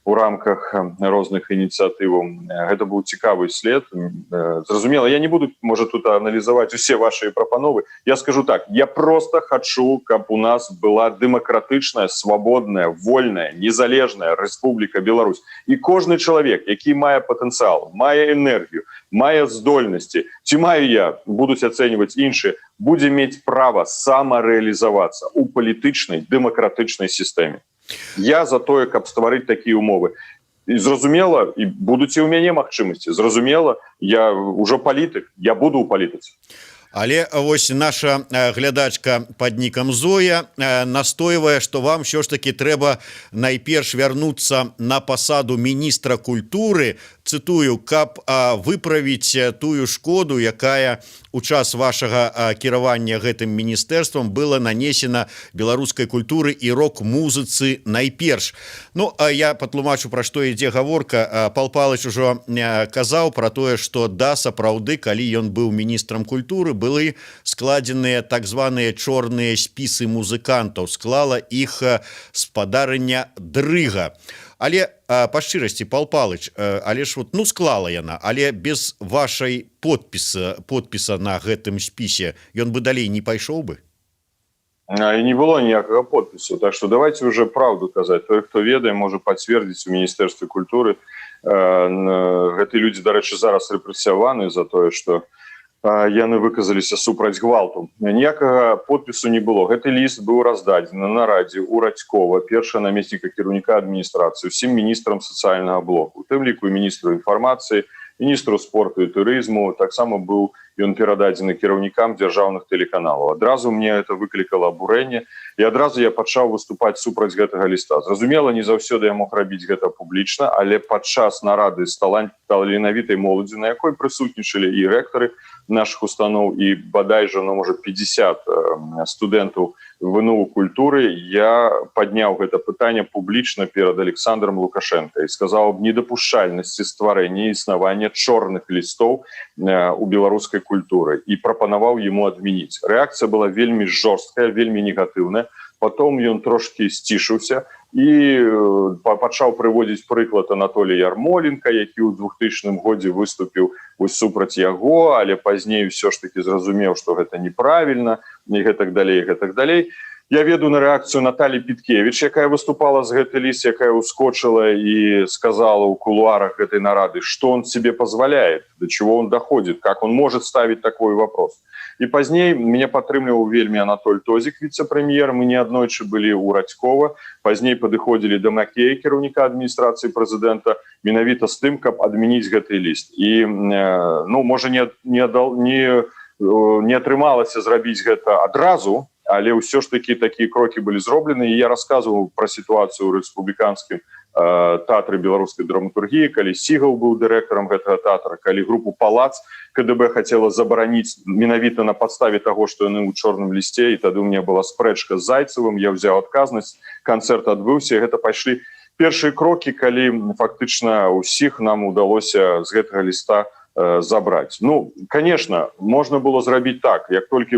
у рамках розных ініцыятываў. Гэта быў цікавы след. Зразумела, я не буду, можа, тут аналізаваць усе ваши прапановы. Я скажу так: я просто хочу, каб у нас была дэмакратычная, свабодная, вольная, незалежная Рэспубліка Беларусь, і кожны чалавек, які мае патэнцыял, мае энергію, мае здольнасці, ці маю я, будуць ацэньваць іншыя, будзе мець права самарэалізавацца у палітычнай дэмакратычнай сістэме. Я за тое, каб стварыць такія умовы. І, зразумела, і будуць і ў мяне магчымасці. Зразумела, я ўжо палітык, я буду ў палітыцы. Але вось наша глядачка под нікам Зоя настойвае, что вам що ж таки трэба найперш вярнуцца на пасаду міністра культуры, цытую, каб выправіць тую шкоду, якая у час вашага кіравання гэтым міністэрствам было нанесена беларускай культуры і рок-музыцы найперш. Ну а я патлумачу, пра што ідзе гаворка. Пал Палыч ужо казаў про тое, что да, сапраўды, калі ён быў міністрам культуры, былі складзеныя так званыя чорныя спісы музыкантаў, склала іх спадарыня Дрыга. Але па шчырасці, Пал Палыч, але ж вот, ну, склала яна, але без вашай подпіса на гэтым спісе ён бы далей не пайшоў бы. І не было ніякага подпісу, так что давайте уже правду казаць. Той, хто ведае, можа пацвердзіць: у міністэрстве культуры гэты людзі, дарэчы, зараз рэпрэсіяваны за тое, что яны выказаліся супраць гвалту. Ніякага подпісу не было. Гэты ліст быў раздадзены на нарадзе у Радзькова, першага намесніка кіраўніка адміністрацыі, усім міністрам сацыяльнага блоку, у тым ліку і міністру інфармацыі, міністру спорту і турызму. Таксама быў ён перададзены кіраўнікам дзяржаўных тэлеканалаў. Адразу мне это выклікала абурэнне, і адразу я пачаў выступаць супраць гэтага ліста. Зразумела, не заўсёды я мог рабіць гэта публічна, але падчас нарады з таленавітай моладзі, на якой прысутнічалі і рэктары наших устаноў, і бадай жа, ну, можа, 50 студэнтаў ВНУ культуры, я падняў гэта пытанне публічна перад Александром Лукашенко і сказаў аб недапушчальнасці стварэння, існавання чорных лістоў у беларускай культуры і прапанаваў ему адмяніць. Рэакцыя была вельмі жорсткая, вельмі негатыўная. Потом ён трошки сцішыўся і пачаў прыводзіць прыклад Анатолія Ярмоленко, які ў 2000 годзе выступіў вось супраць яго, але пазней ўсё ж таки зразумеў, что гэта неправільна, і гэтак далей, гэтак далей. Я веду на рэакцыю Наталі Піткевич, якая выступала з гэты ліст, якая ускочыла і сказала ў кулуарах гэтай нарады, что он себе позволяет, до чего он доходит, как он может ставить такой вопрос. І пазней мяне падтрымліваў вельмі Анатоль Тозік, віцэ-прэм'ер. Мы неаднойчы былі ў Радзькова, пазней падыходзілі да Макея, кіраўніка адміністрацыі прэзідэнта, менавіта з тым, каб адмяніць гэты ліст. І ну, можа, не атрымалася зрабіць гэта адразу, але ўсё ж таки такія крокі былі зроблены. І я рассказываў про сітуацыю ў рэспубліканскім тэатры беларускай драматургіі, калі Сігаў быў дырэктарам гэтага тэатра, калі групу «Палац» КДБ хацела забараніць менавіта на падставе таго, што яны ў чорным лісце. І тады у меня была спрэчка з Зайцевым, я взяў адказнасць, канцэрт адбыўся. Гэта пайшлі першыя крокі, калі фактычна ўсіх нам удалося з гэтага ліста забраць. Ну, конечно, можна было зрабіць так: як толькі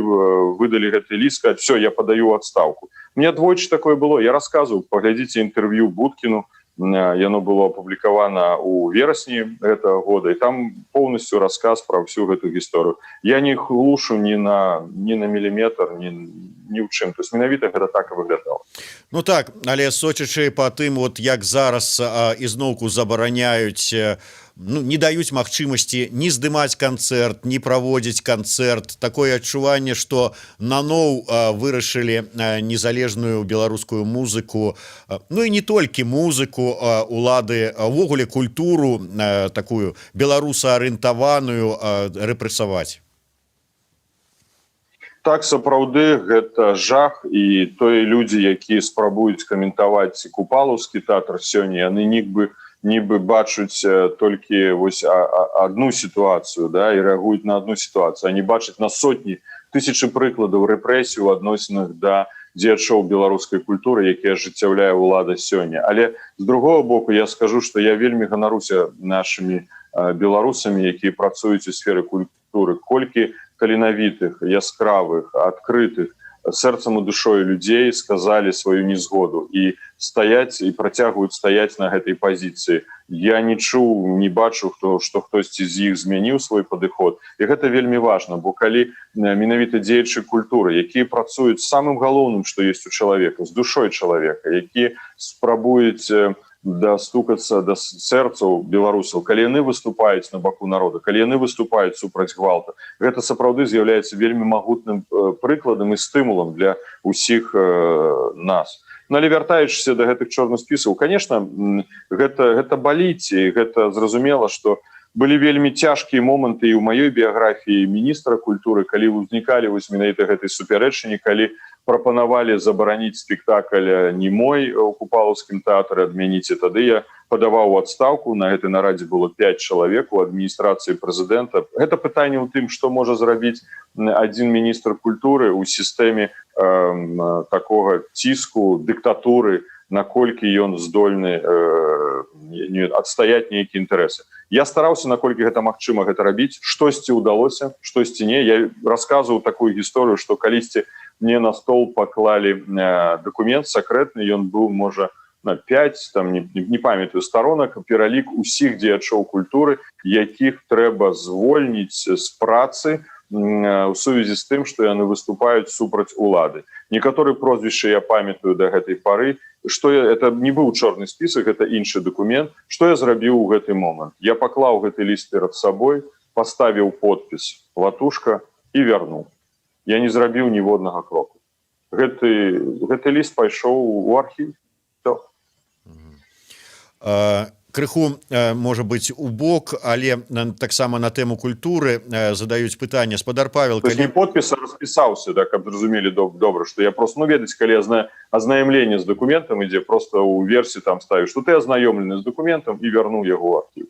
выдалі гэты ліст, сказать: «Все, я подаю отставку». Мне двойчы такое было, я рассказываю, паглядзіце інтэрв'ю Будкіну, яно было апублікавана у верасні этого года, і там полностью рассказ про всю гэту гісторыю. Я не хлушу ні на міліметр, ні ў чым. То есть менавіта гэта так і выглядала. Ну так, але сочачы по тым вот, як зараз ізноўку забараняюць, ну, не даюць магчымасці ні здымаць канцэрт, ні праводзіць канцэрт, такое адчуванне, что наноў вырашылі незалежную беларускую музыку, ну і не толькі музыку, улады увогуле культуру такую беларусаарыентаваную рэпрэсаваць. Так, сапраўды гэта жах. І тое людзі, якія спрабуюць каментаваць купалаўскі тэатр сёння, яны нібы бачуць толькі вось одну сітуацыю, да, і рэагуюць на одну сітуацыю, они бачаць на сотні, тысячы прыкладаў рэпрэсій у адносінах да дзеячоў беларускай культуры, якія ажыццяўляе ўлада сёння. Але з другого боку, я скажу, что я вельмі ганаруся нашими беларусамі, якія працуюць у сферы культуры. Колькі таленавітых, яскравых, адкрытых сэрцам і душою людзей сказалі сваю незгоду і стаяць, і працягваюць стаяць на гэтай пазіцыі. Я не чуў, не бачу, што хтосьці з іх змяніў свой падыход, і гэта вельмі важна, бо калі менавіта дзеячы культуры, якія працуюць самым галоўным, што есть у чалавека, з душой чалавека, які спрабуюць дастукацца да сэрцаў беларусаў, калі яны выступаюць на баку народа, калі яны выступаюць супраць гвалта, гэта сапраўды з'яўляецца вельмі магутным прыкладам і стымулам для усіх нас. Ну, але вяртаючыся до гэтых чорных спісаў, конечно, гэта баліць, і гэта зразумела, что былі вельмі цяжкія моманты і ў маёй біяграфіі міністра культуры, калі ўзнікалі вось менавіта гэтай супярэчанні, калі прапанавалі забараніць спектакль «Не мой» у Купалаўскім тэатры, адмяніць, і тады я падаваў у адстаўку. На гэтай нарадзе было 5 чалавек у адміністрацыі прэзідэнта. Гэта пытанне ў тым, што можа зрабіць адзін міністр культуры ў сістэме такога ціску, дыктатуры, наколькі ён здольны адстаяць нейкія інтарэсы. Я стараўся, наколькі гэта магчыма, гэта рабіць. Штосьці ўдалося, штосьці не. Я расказваў такую гісторыю, што калісьці мне на стол паклалі дакумент сакрэтны, ён быў, можа, на 5 там, не памятаю, старонак, пералік усіх дзеячоў культуры, якіх трэба звольніць з працы у сувязі з тым, што яны выступаюць супраць улады. Некаторыя прозвішчы я памятаю да гэтай пары. Что я, это не быў чорны спісак, это іншы дакумент. Что я зрабіў у гэты момант? Я паклаў гэты ліст перад сабой, паставіў подпіс «Латушка» і вярнуў. Я не зрабіў ніводнага кроку. Гэты ліст пайшоў у архіў. Крыху, можа быть, у бок, але таксама на тэму культуры задаюць пытанне, спадар Павел. Калі не подпіс, распісаўся, да, каб зразумелі добра, что я просто, ну, ведаць, калі я знаю, азнаямленне з дакументам ідзе, просто у версіі там ставіш, что ты азнаёмлены з дакументам, і вярнуў яго архіў.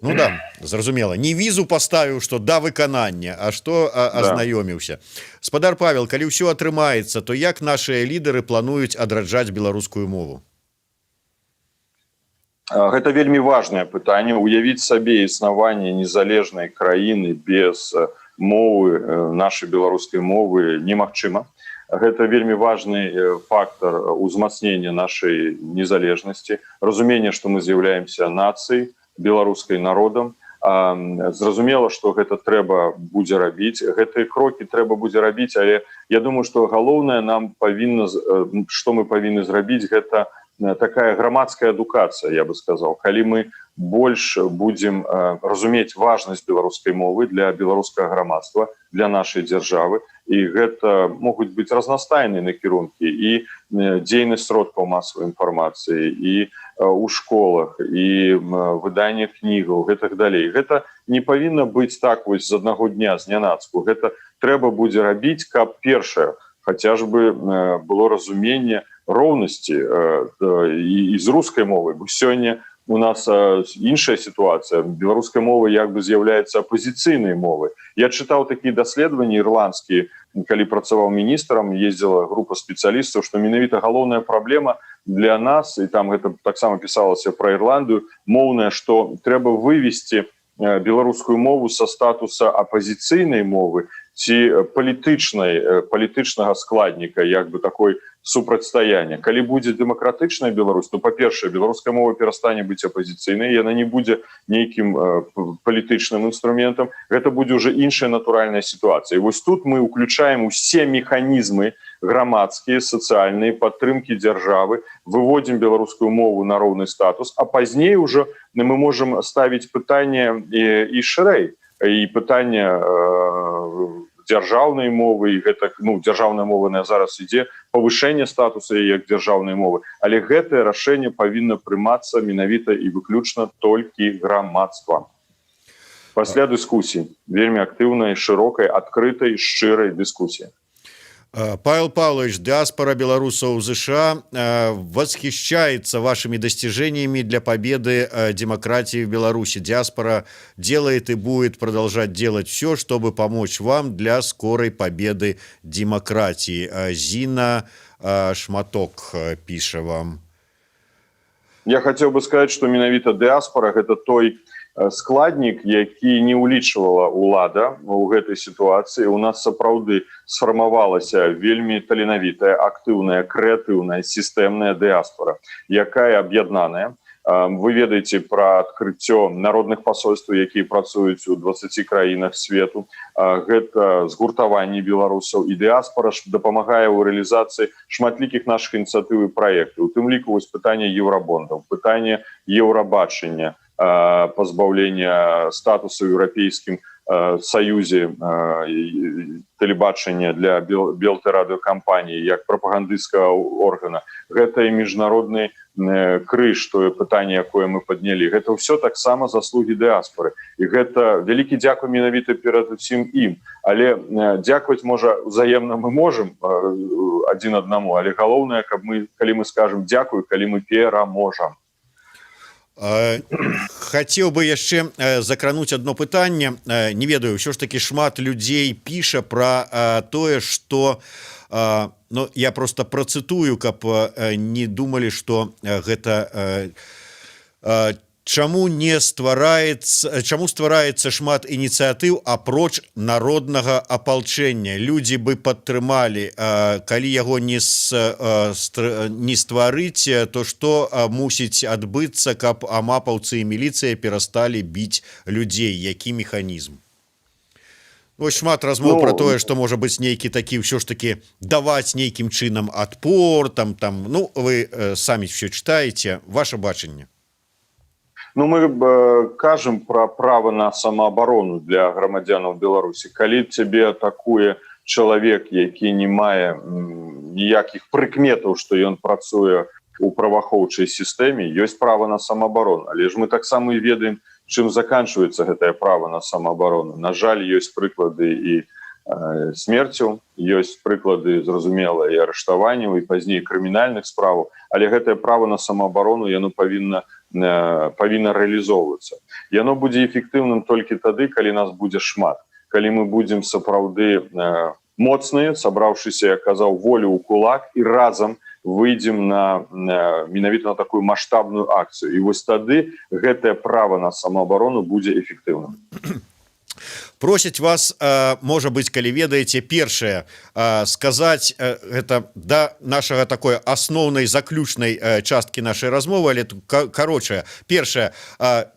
Ну да, зразумела, не візу паставіў, что да выканання, а что азнаёміўся. Да. Спадар Павел, калі ўсё атрымаецца, то як нашыя лідары плануюць адраджаць беларускую мову? Гэта вельмі важное пытанне. Уявіць сабе існаванне незалежнай краіны без мовы, нашай беларускай мовы, немагчыма. Гэта вельмі важны фактор узмацнення нашай незалежнасці, разумення, што мы з'яўляемся нацыяй беларускай, народам. Зразумела, что гэта трэба будзе рабіць, гэтыя крокі трэба будзе рабіць, але я думаю, что галоўнае нам павінна, что мы павінны зрабіць, гэта такая грамадская адукацыя, я бы сказал, калі мы больш будзем разумець важнасць беларускай мовы для беларускага грамадства, для нашай дзяржавы. І гэта могуць быць разнастайныя накірункі: і дзейнасць сродкаў масавай інфармацыі, і у школах, і выданне кнігаў, гэтак далей. Гэта не павінна быць так вось з аднаго дня, знянацку. Гэта трэба будзе рабіць, каб, першае, хаця ж бы было разуменне роўнасці і з рускай мовай, бо сёння у нас іншая сітуацыя: беларуская мова як бы з'яўляецца апозіцыйнай мовай. Я чытаў такія даследаванні ірландскія, калі працаваў міністрам, ездзіла група спецыялістаў, што менавіта галоўная праблема для нас, і там гэта таксама пісалася пра Ірландыю, моўная, што трэба вывесці беларускую мову са статуса апозіцыйнай мовы ці палітычнай, палітычнага складніка, як бы такой супрацьстаяння. Калі будзе дэмакратычная Беларусь, то, па-першае, беларуская мова перастане быць апозіцыйнай, яна не будзе нейкім палітычным інструментам, гэта будзе уже іншая натуральная сітуацыя. І вось тут мы уключаем усе механізмы грамадскія, сацыяльныя падтрымкі дзяржавы, выводзім беларускую мову на роўны статус, а пазней уже мы можем ставіць пытанне і шырэй, і пытанне дзяржаўнай мовы, і гэта, ну, дзяржаўная мова на зараз ідзе павышэнне статуса як дзяржаўнай мовы, але гэтае рашэнне павінна прымацца менавіта і выключна толькі грамадства пасля дыскусіі, вельмі актыўнай, шырокай, адкрытай, шчырай дыскусіі. Павел Павлович, диаспора белорусов в США восхищается вашими достижениями для победы демократии в Беларуси. Диаспора делает и будет продолжать делать все, чтобы помочь вам для скорой победы демократии. Зина Шматок піша вам. Я хотел бы сказать, что менавіта дыаспора — гэта той Складнік, які не ўлічвала ўлада у гэтай сітуацыі. У нас сапраўды сфармавалася вельмі таленавітая, актыўная, крэатыўная, сістэмная дыаспора, якая аб'яднаная. Вы ведаеце пра адкрыццё народных пасольстваў, якія працуюць у 20 краінах свету. Гэта згуртаванне беларусаў, і дыаспора ж дапамагае ў рэалізацыі шматлікіх нашых ініцыятыў і праектаў, у тым ліку вось пытанне еўрабондаў, пытанне Еўрабачання, пазбаўлення статусу Еўрапейскім Саюзе тэлебачання для Белтэрадыёкампаніі як прапагандысцкага органа. Гэта і міжнародны крыж, тое пытанне, якое мы паднялі. Гэта ўсё таксама заслугі дыаспоры, і гэта вялікі дзякуй менавіта перад усім ім. Але дзякаваць, можа, узаемна мы можем адзін аднаму, але галоўнае, каб мы, калі мы скажем дзякую, калі мы пераможам. Хацеў бы яшчэ закрануць одно пытанне. Не ведаю, ўсё ж таки шмат людзей піша про тое, что, ну, я просто працытую, каб не думалі, что гэта, чаму не ствараецца, чаму ствараецца шмат ініцыятыў апроч народнага апалчэння, людзі бы падтрымалі. Калі яго не стварыць, то што мусіць адбыцца, каб амапаўцы і міліцыя перасталі біць людзей? Які механізм? Вось шмат размоў, ну, про тое, что можа быць нейкі такі, ўсё ж таки даваць нейкім чынам адпор там. Ну, вы самі все читаете. Ваше бачанне? Ну, мы кажам про права на самаабарону для грамадзянаў Беларусі. Калі цябе атакуе чалавек, які не мае ніякіх прыкметаў, што ён працуе у праваахоўчай сістэме, ёсць права на самаабарону. Але ж мы таксама і ведаем, чым заканчваецца гэтае права на самаабарону. На жаль, ёсць прыклады і смерцю, ёсць прыклады, зразумела, і арыштаванняў, і пазней крымінальных справаў. Але гэтае права на самаабарону, яно павінна рэалізоўвацца. Яно будзе эфектыўным толькі тады, калі нас будзе шмат, калі мы будзем сапраўды моцныя, сабраўшыся, я казаў, волю ў кулак, і разам выйдзем на менавіта на такую маштабную акцыю. І вось тады гэтае права на самаабарону будзе эфектыўным. Просяць вас, можа быть, калі ведаеце, першае сказаць, это да нашага такой асноўнай, заключнай часткі нашай размовы, але короче, першае: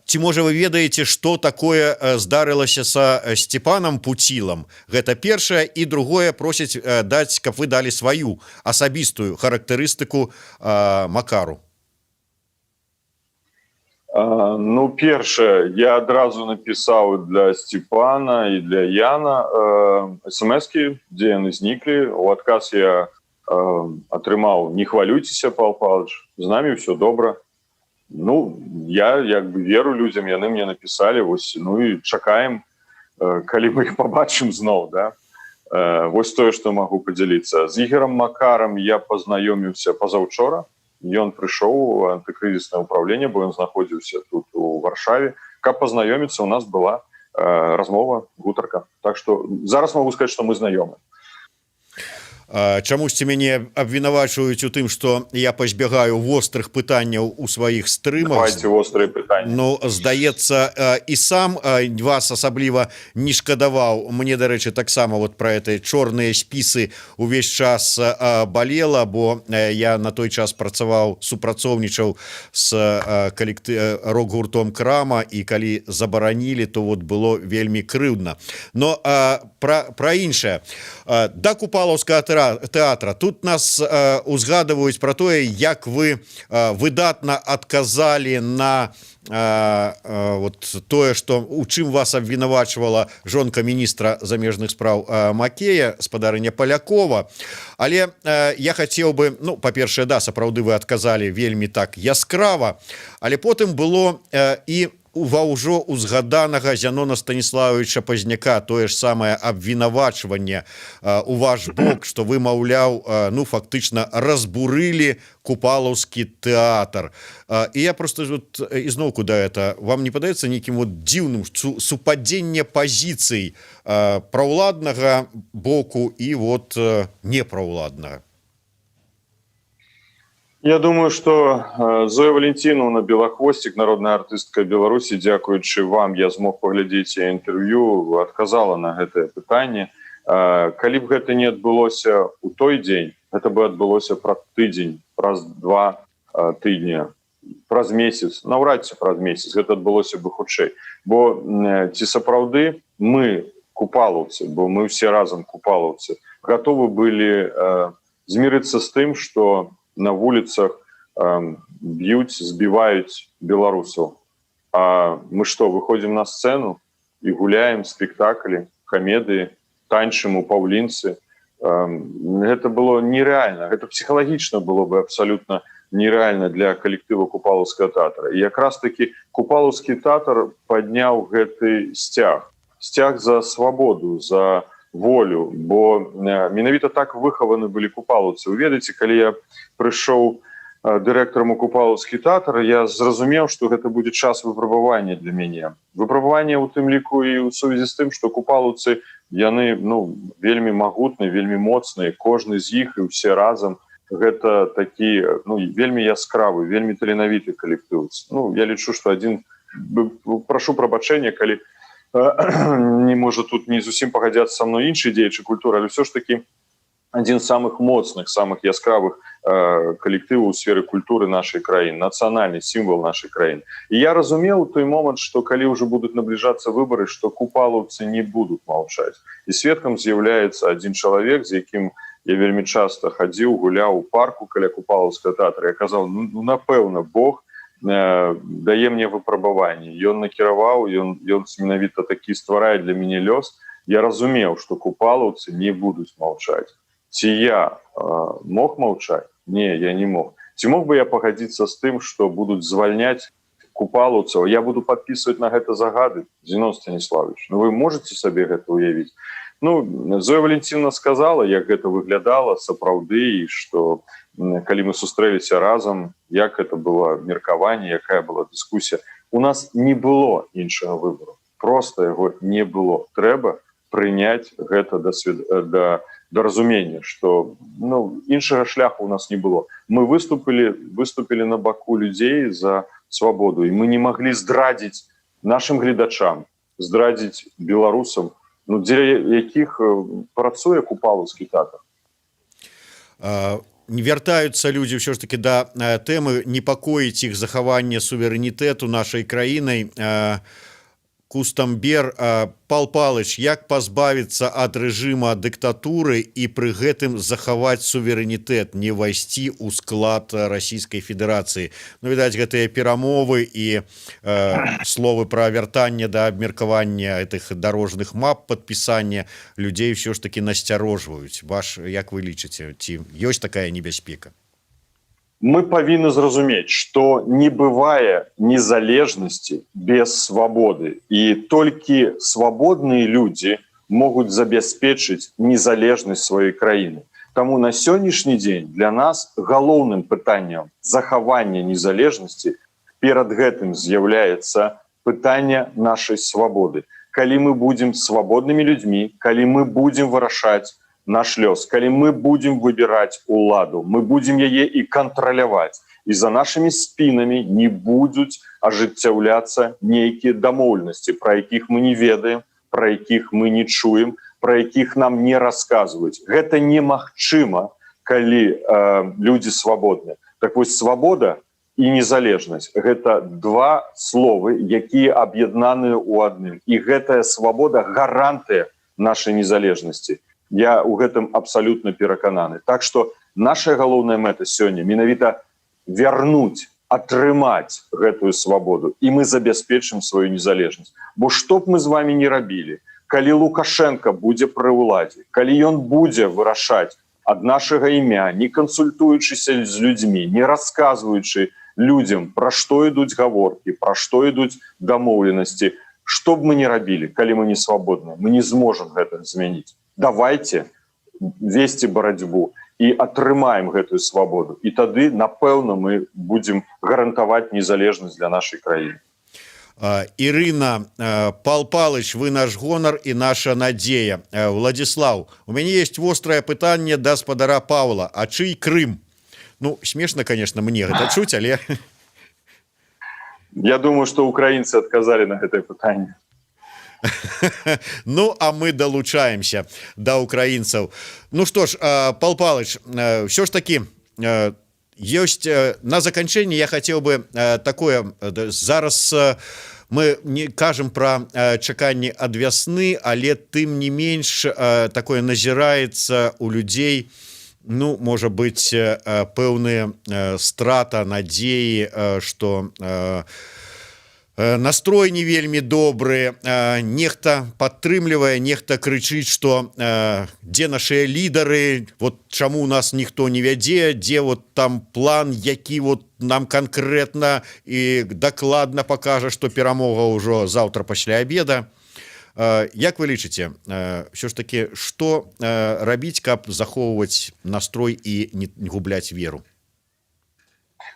ці можа вы ведаеце, что такое здарылася са Степаном Пуцілам? Гэта першае. І другое: просяць даць, каб вы далі сваю асабістую характарыстыку Макару. Ну, першае, я адразу напісаў для Степана і для Яна смски, дзе яны зніклі. У адказ я атрымаў: «Не хвалюйцеся, Пал Палыч, з намі все добра». Ну, я як бы веру людзям, яны мне напісалі. Вось, ну і чакаем, калі мы их побачым зноў, да. Вось тое, што магу падзяліцца. З Ігорем Макарам я пазнаёміўся пазаўчора. Ён прыйшоў у антыкрызіснае ўпраўленне, бо ён знаходзіўся тут, у Варшаве, каб пазнаёміцца. У нас была размова, гутарка, так что зараз могу сказать, что мы знаёмы. Чамусьці мяне абвінавачваюць у тым, что я пазбягаю вострых пытанняў у сваіх стрымах. Вострые пытанні. Ну, здаецца, і сам вас асабліва не шкадаваў. Мне, дарэчы, таксама вот про это чорныя спісы увесь час балела, бо я на той час працаваў, супрацоўнічаў с калекты рок-гуртом «Крама», і калі забаранілі, то вот было вельмі крыўдна. Но про іншае. Да Купалаўскага тэатра. Тут нас узгадываюць про тое, як вы выдатна адказалі на вот тое, что у чым вас абвінавачвала жонка міністра замежных спраў Макея, спадарыня Палякова. Але я хацеў бы, ну, па-першае, да, сапраўды вы адказалі вельмі так яскрава, але потым было і ва ўжо узгаданага Зянона Станіславовича Пазняка тое ж самае абвінавачванне у ваш бок, что вы, маўляў, ну, фактычна разбурылі Купалаўскі тэатр. І я просто вот ізноўку да это: вам не падаецца нейкім вот дзіўным супадзенне пазіцый праўладнага боку і вот непраўладнага? Я думаю, что Зоя Валентиновна Белахвостик, народная артыстка Беларусі, дзякуючы вам я змог паглядзець інтэрв'ю, адказала на гэтае пытанне. Калі б гэта не адбылося у той дзень, гэта бы адбылося праз тыдзень, праз 2 тыдня, праз месяц, наўрад ці праз месяц, гэта адбылося бы хутчэй. Бо ці сапраўды мы, купалаўцы, бо мы все разам купалаўцы, гатовы былі змірыцца з тым, что на вуліцах б'юць, збіваюць беларусаў? А мы что, выходим на сцену і гуляем спектаклі, камедыі, танчым у паўлінцы? Гэта было нереально, гэта псіхалагічна было бы абсолютно нереально для калектыва Купалаўскага тэатра. І якраз таки Купалаўскі тэатр падняў гэты сцяг, сцяг за свабоду, за волю, бо менавіта так выхаваны былі купалаўцы. Ведаеце, калі я прыйшоў дырэктарам у Купалаўскі тэатр, я зразумеў, што гэта будзе час выпрабавання для мяне, выпрабаванне у тым ліку і ў сувязі з тым, што купалаўцы, яны, ну, вельмі магутны, вельмі моцныя, кожны з іх і ўсе разам гэта такі, ну, вельмі яскравы, вельмі таленавіты калектыў. Ну, я лічу, что один, прашу прабачэння, калі не можа, тут не зусім пагадзяцца са мной іншыя дзеячы культуры, але ўсё ж таки адзін з самых моцных, самых яскравых калектываў у сферы культуры нашай краіны, нацыянальны сімвал нашай краіны. І я разумеў у той момант, что калі ўжо будуць набліжацца выборы, что купалаўцы не будуць маўчаць. І сведкам з'яўляецца адзін чалавек, з якім я вельмі часто хадзіў, гуляў у парку каля Купалаўскага тэатра. Я казаў: Ну, напэўна, Бог дае мне выпрабаванне, ён накіраваў, ён менавіта такі стварае для мяне лёс». Я разумеў, что купалаўцы не будуць маўчаць. Ці я мог маўчаць? Не, я не мог. Ці мог бы я пагадзіцца з тым, что будуць звальняць купалаўцаў, я буду подписывать на гэта загады? Зенон Станіславович, ну вы можете сабе гэта уявіць? Ну, Зоя Валентиновна сказала, як гэта выглядала сапраўды, і что калі мы сустрэліся разам, як это было меркаванне, якая была дыскусія. У нас не было іншага выбору, просто яго не было. Трэба прыняць гэта да разумення, что, ну, іншага шляху у нас не было. Мы выступілі на баку людзей за свабоду, і мы не маглі здрадзіць нашим гледачам, здрадзіць беларусам, ну, дзеля якіх працуе Купалаўскі тэатр. Не вяртаюцца людзі ўсё ж таки да тэмы, непакоіць іх захаванне суверэнітэту нашай краінай. Кустамбер: «Пал Палыч, як пазбавіцца ад рэжыма дыктатуры і пры гэтым захаваць суверэнітэт, не ўвайсці ў склад Расійскай Федэрацыі?» Ну, відаць, гэтыя перамовы і словы пра вяртанне да абмеркавання гэтых дарожных мап, падпісання, людзей ўсё ж таки насцярожваюць. Ваш, як вы лічыце, ці ёсць такая небяспека? Мы павінны зразумець, что не бывае незалежнасці без свабоды, і толькі свабодныя людзі могуць забяспечыць незалежнасць сваёй краіны. Таму на сённяшні дзень для нас галоўным пытаннем захавання незалежнасці перад гэтым з'яўляецца пытанне нашай свабоды. Калі мы будзем свабоднымі людзьмі, калі мы будзем вырашаць наш лёс, калі мы будзем выбіраць уладу, мы будзем яе і кантраляваць, і за нашымі спінамі не будуць ажыццяўляцца нейкія дамоўленасці, пра якіх мы не ведаем, пра якіх мы не чуем, пра якіх нам не расказваюць. Гэта немагчыма, калі людзі свабодныя. Так вось, свабода і незалежнасць — гэта два словы, якія аб'яднаныя ў адным, і гэтая свабода — гарантыя нашай незалежнасці. Я у гэтым абсалютна перакананы. Так что наша галоўная мэта сёння менавіта вярнуць, атрымаць гэтую свабоду, і мы забяспечым сваю незалежнасць. Бо што б мы з вами не рабілі, калі Лукашенко будзе пры ўладзе, калі ён будзе вырашаць ад нашага імя, не кансультуючыся з людзьмі, не расказваючы людзям, пра што ідуць гаворкі, пра што ідуць дамоўленасці, што б мы не рабілі, калі мы не свабодны, мы не зможам гэта змяніць. Давайте весці барацьбу і атрымаем гэтую свабоду, і тады, напэўна, мы будзем гарантаваць незалежнасць для нашай краіны. Ірына: «Пал Палыч, вы наш гонар і наша надзея». Владислав: «У мяне есть вострае пытанне да спадара Павла: а чый Крым?» Ну, Ну, смешна, конечно, мне гэта чуць, але Я думаю, что украінцы адказалі на гэтае пытанне. Ну, а мы далучаемся да украінцаў. Ну что ж, Пал Палыч, все ж таки ёсць на заканчэнне я хотел бы такое: зараз мы не кажам про чаканне ад вясны, але тым не менш такое назіраецца у людзей, ну, можа быть, пэўная страта надзеі, что настрой не вельмі добры, нехта падтрымлівае, нехта крычыць, что дзе наши лідары, вот чаму у нас ніхто не вядзе, дзе вот там план, які вот нам конкретно і дакладна покажа, что перамога ўжо завтра пасля обеда. Як вы лічыце, все ж таки что рабіць, каб захоўваць настрой і не губляць веру?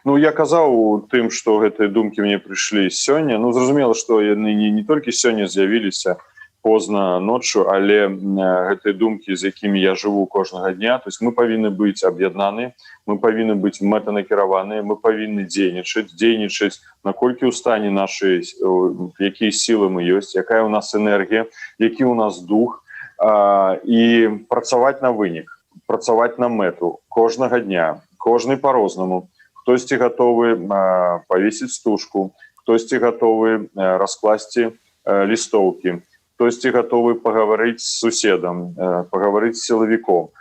Ну, я казаў у тым, што гэтыя думкі мне прыйшлі сёння. Ну, зразумела, што яны не толькі сёння з'явіліся позна ноччу, але гэтыя думкі, з якімі я жыву кожнага дня. То есть мы павінны быць аб'яднаны, мы павінны быць мэтанакіраваны, мы павінны дзейнічаць, наколькі ў стане нашы, якія сілы мы ёсць, якая у нас энергія, які у нас дух, і працаваць на вынік, працаваць на мэту кожнага дня, кожны по-рознаму. Хтосьці гатовы павесіць стужку, хтосьці гатовы раскласці лістоўкі, хтосьці гатовы пагаварыць з суседам, пагаварыць з сілавіком.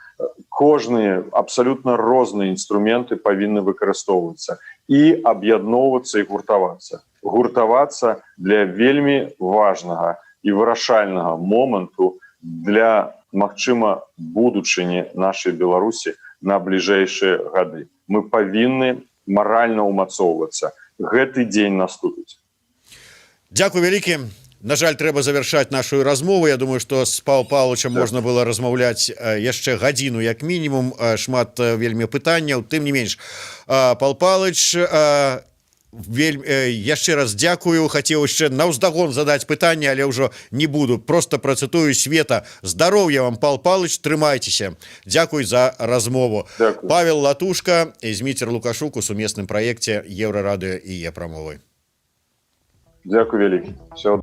Кожныя абсалютна розныя інструменты павінны выкарыстоўвацца і аб'ядноўвацца, і гуртавацца для вельмі важнага і вырашальнага моманту для, магчыма, будучыні нашай Беларусі на бліжэйшыя гады. Мы павінны маральна умацоўвацца, гэты дзень наступіць. Дякую вялікі. На жаль, трэба завершаць нашу размову. Я думаю, что с Пал Палычам можна было размаўляць яшчэ гадзіну як мінімум, шмат вельмі пытанняў. Тым не менш, Пал Палыч, яшчэ раз дзякую. Хацеў яшчэ наўздагон задаць пытанне, але ўжо не буду, просто працытую света. Здароўя вам, Пал Палыч, трымайцеся. Дзякуй за размову. Дякую. Павел Латушка і Зміцер Лукашук у сумесным праекце Еўрарадыё і Е-прамовы. Дзякуй вялікі, все.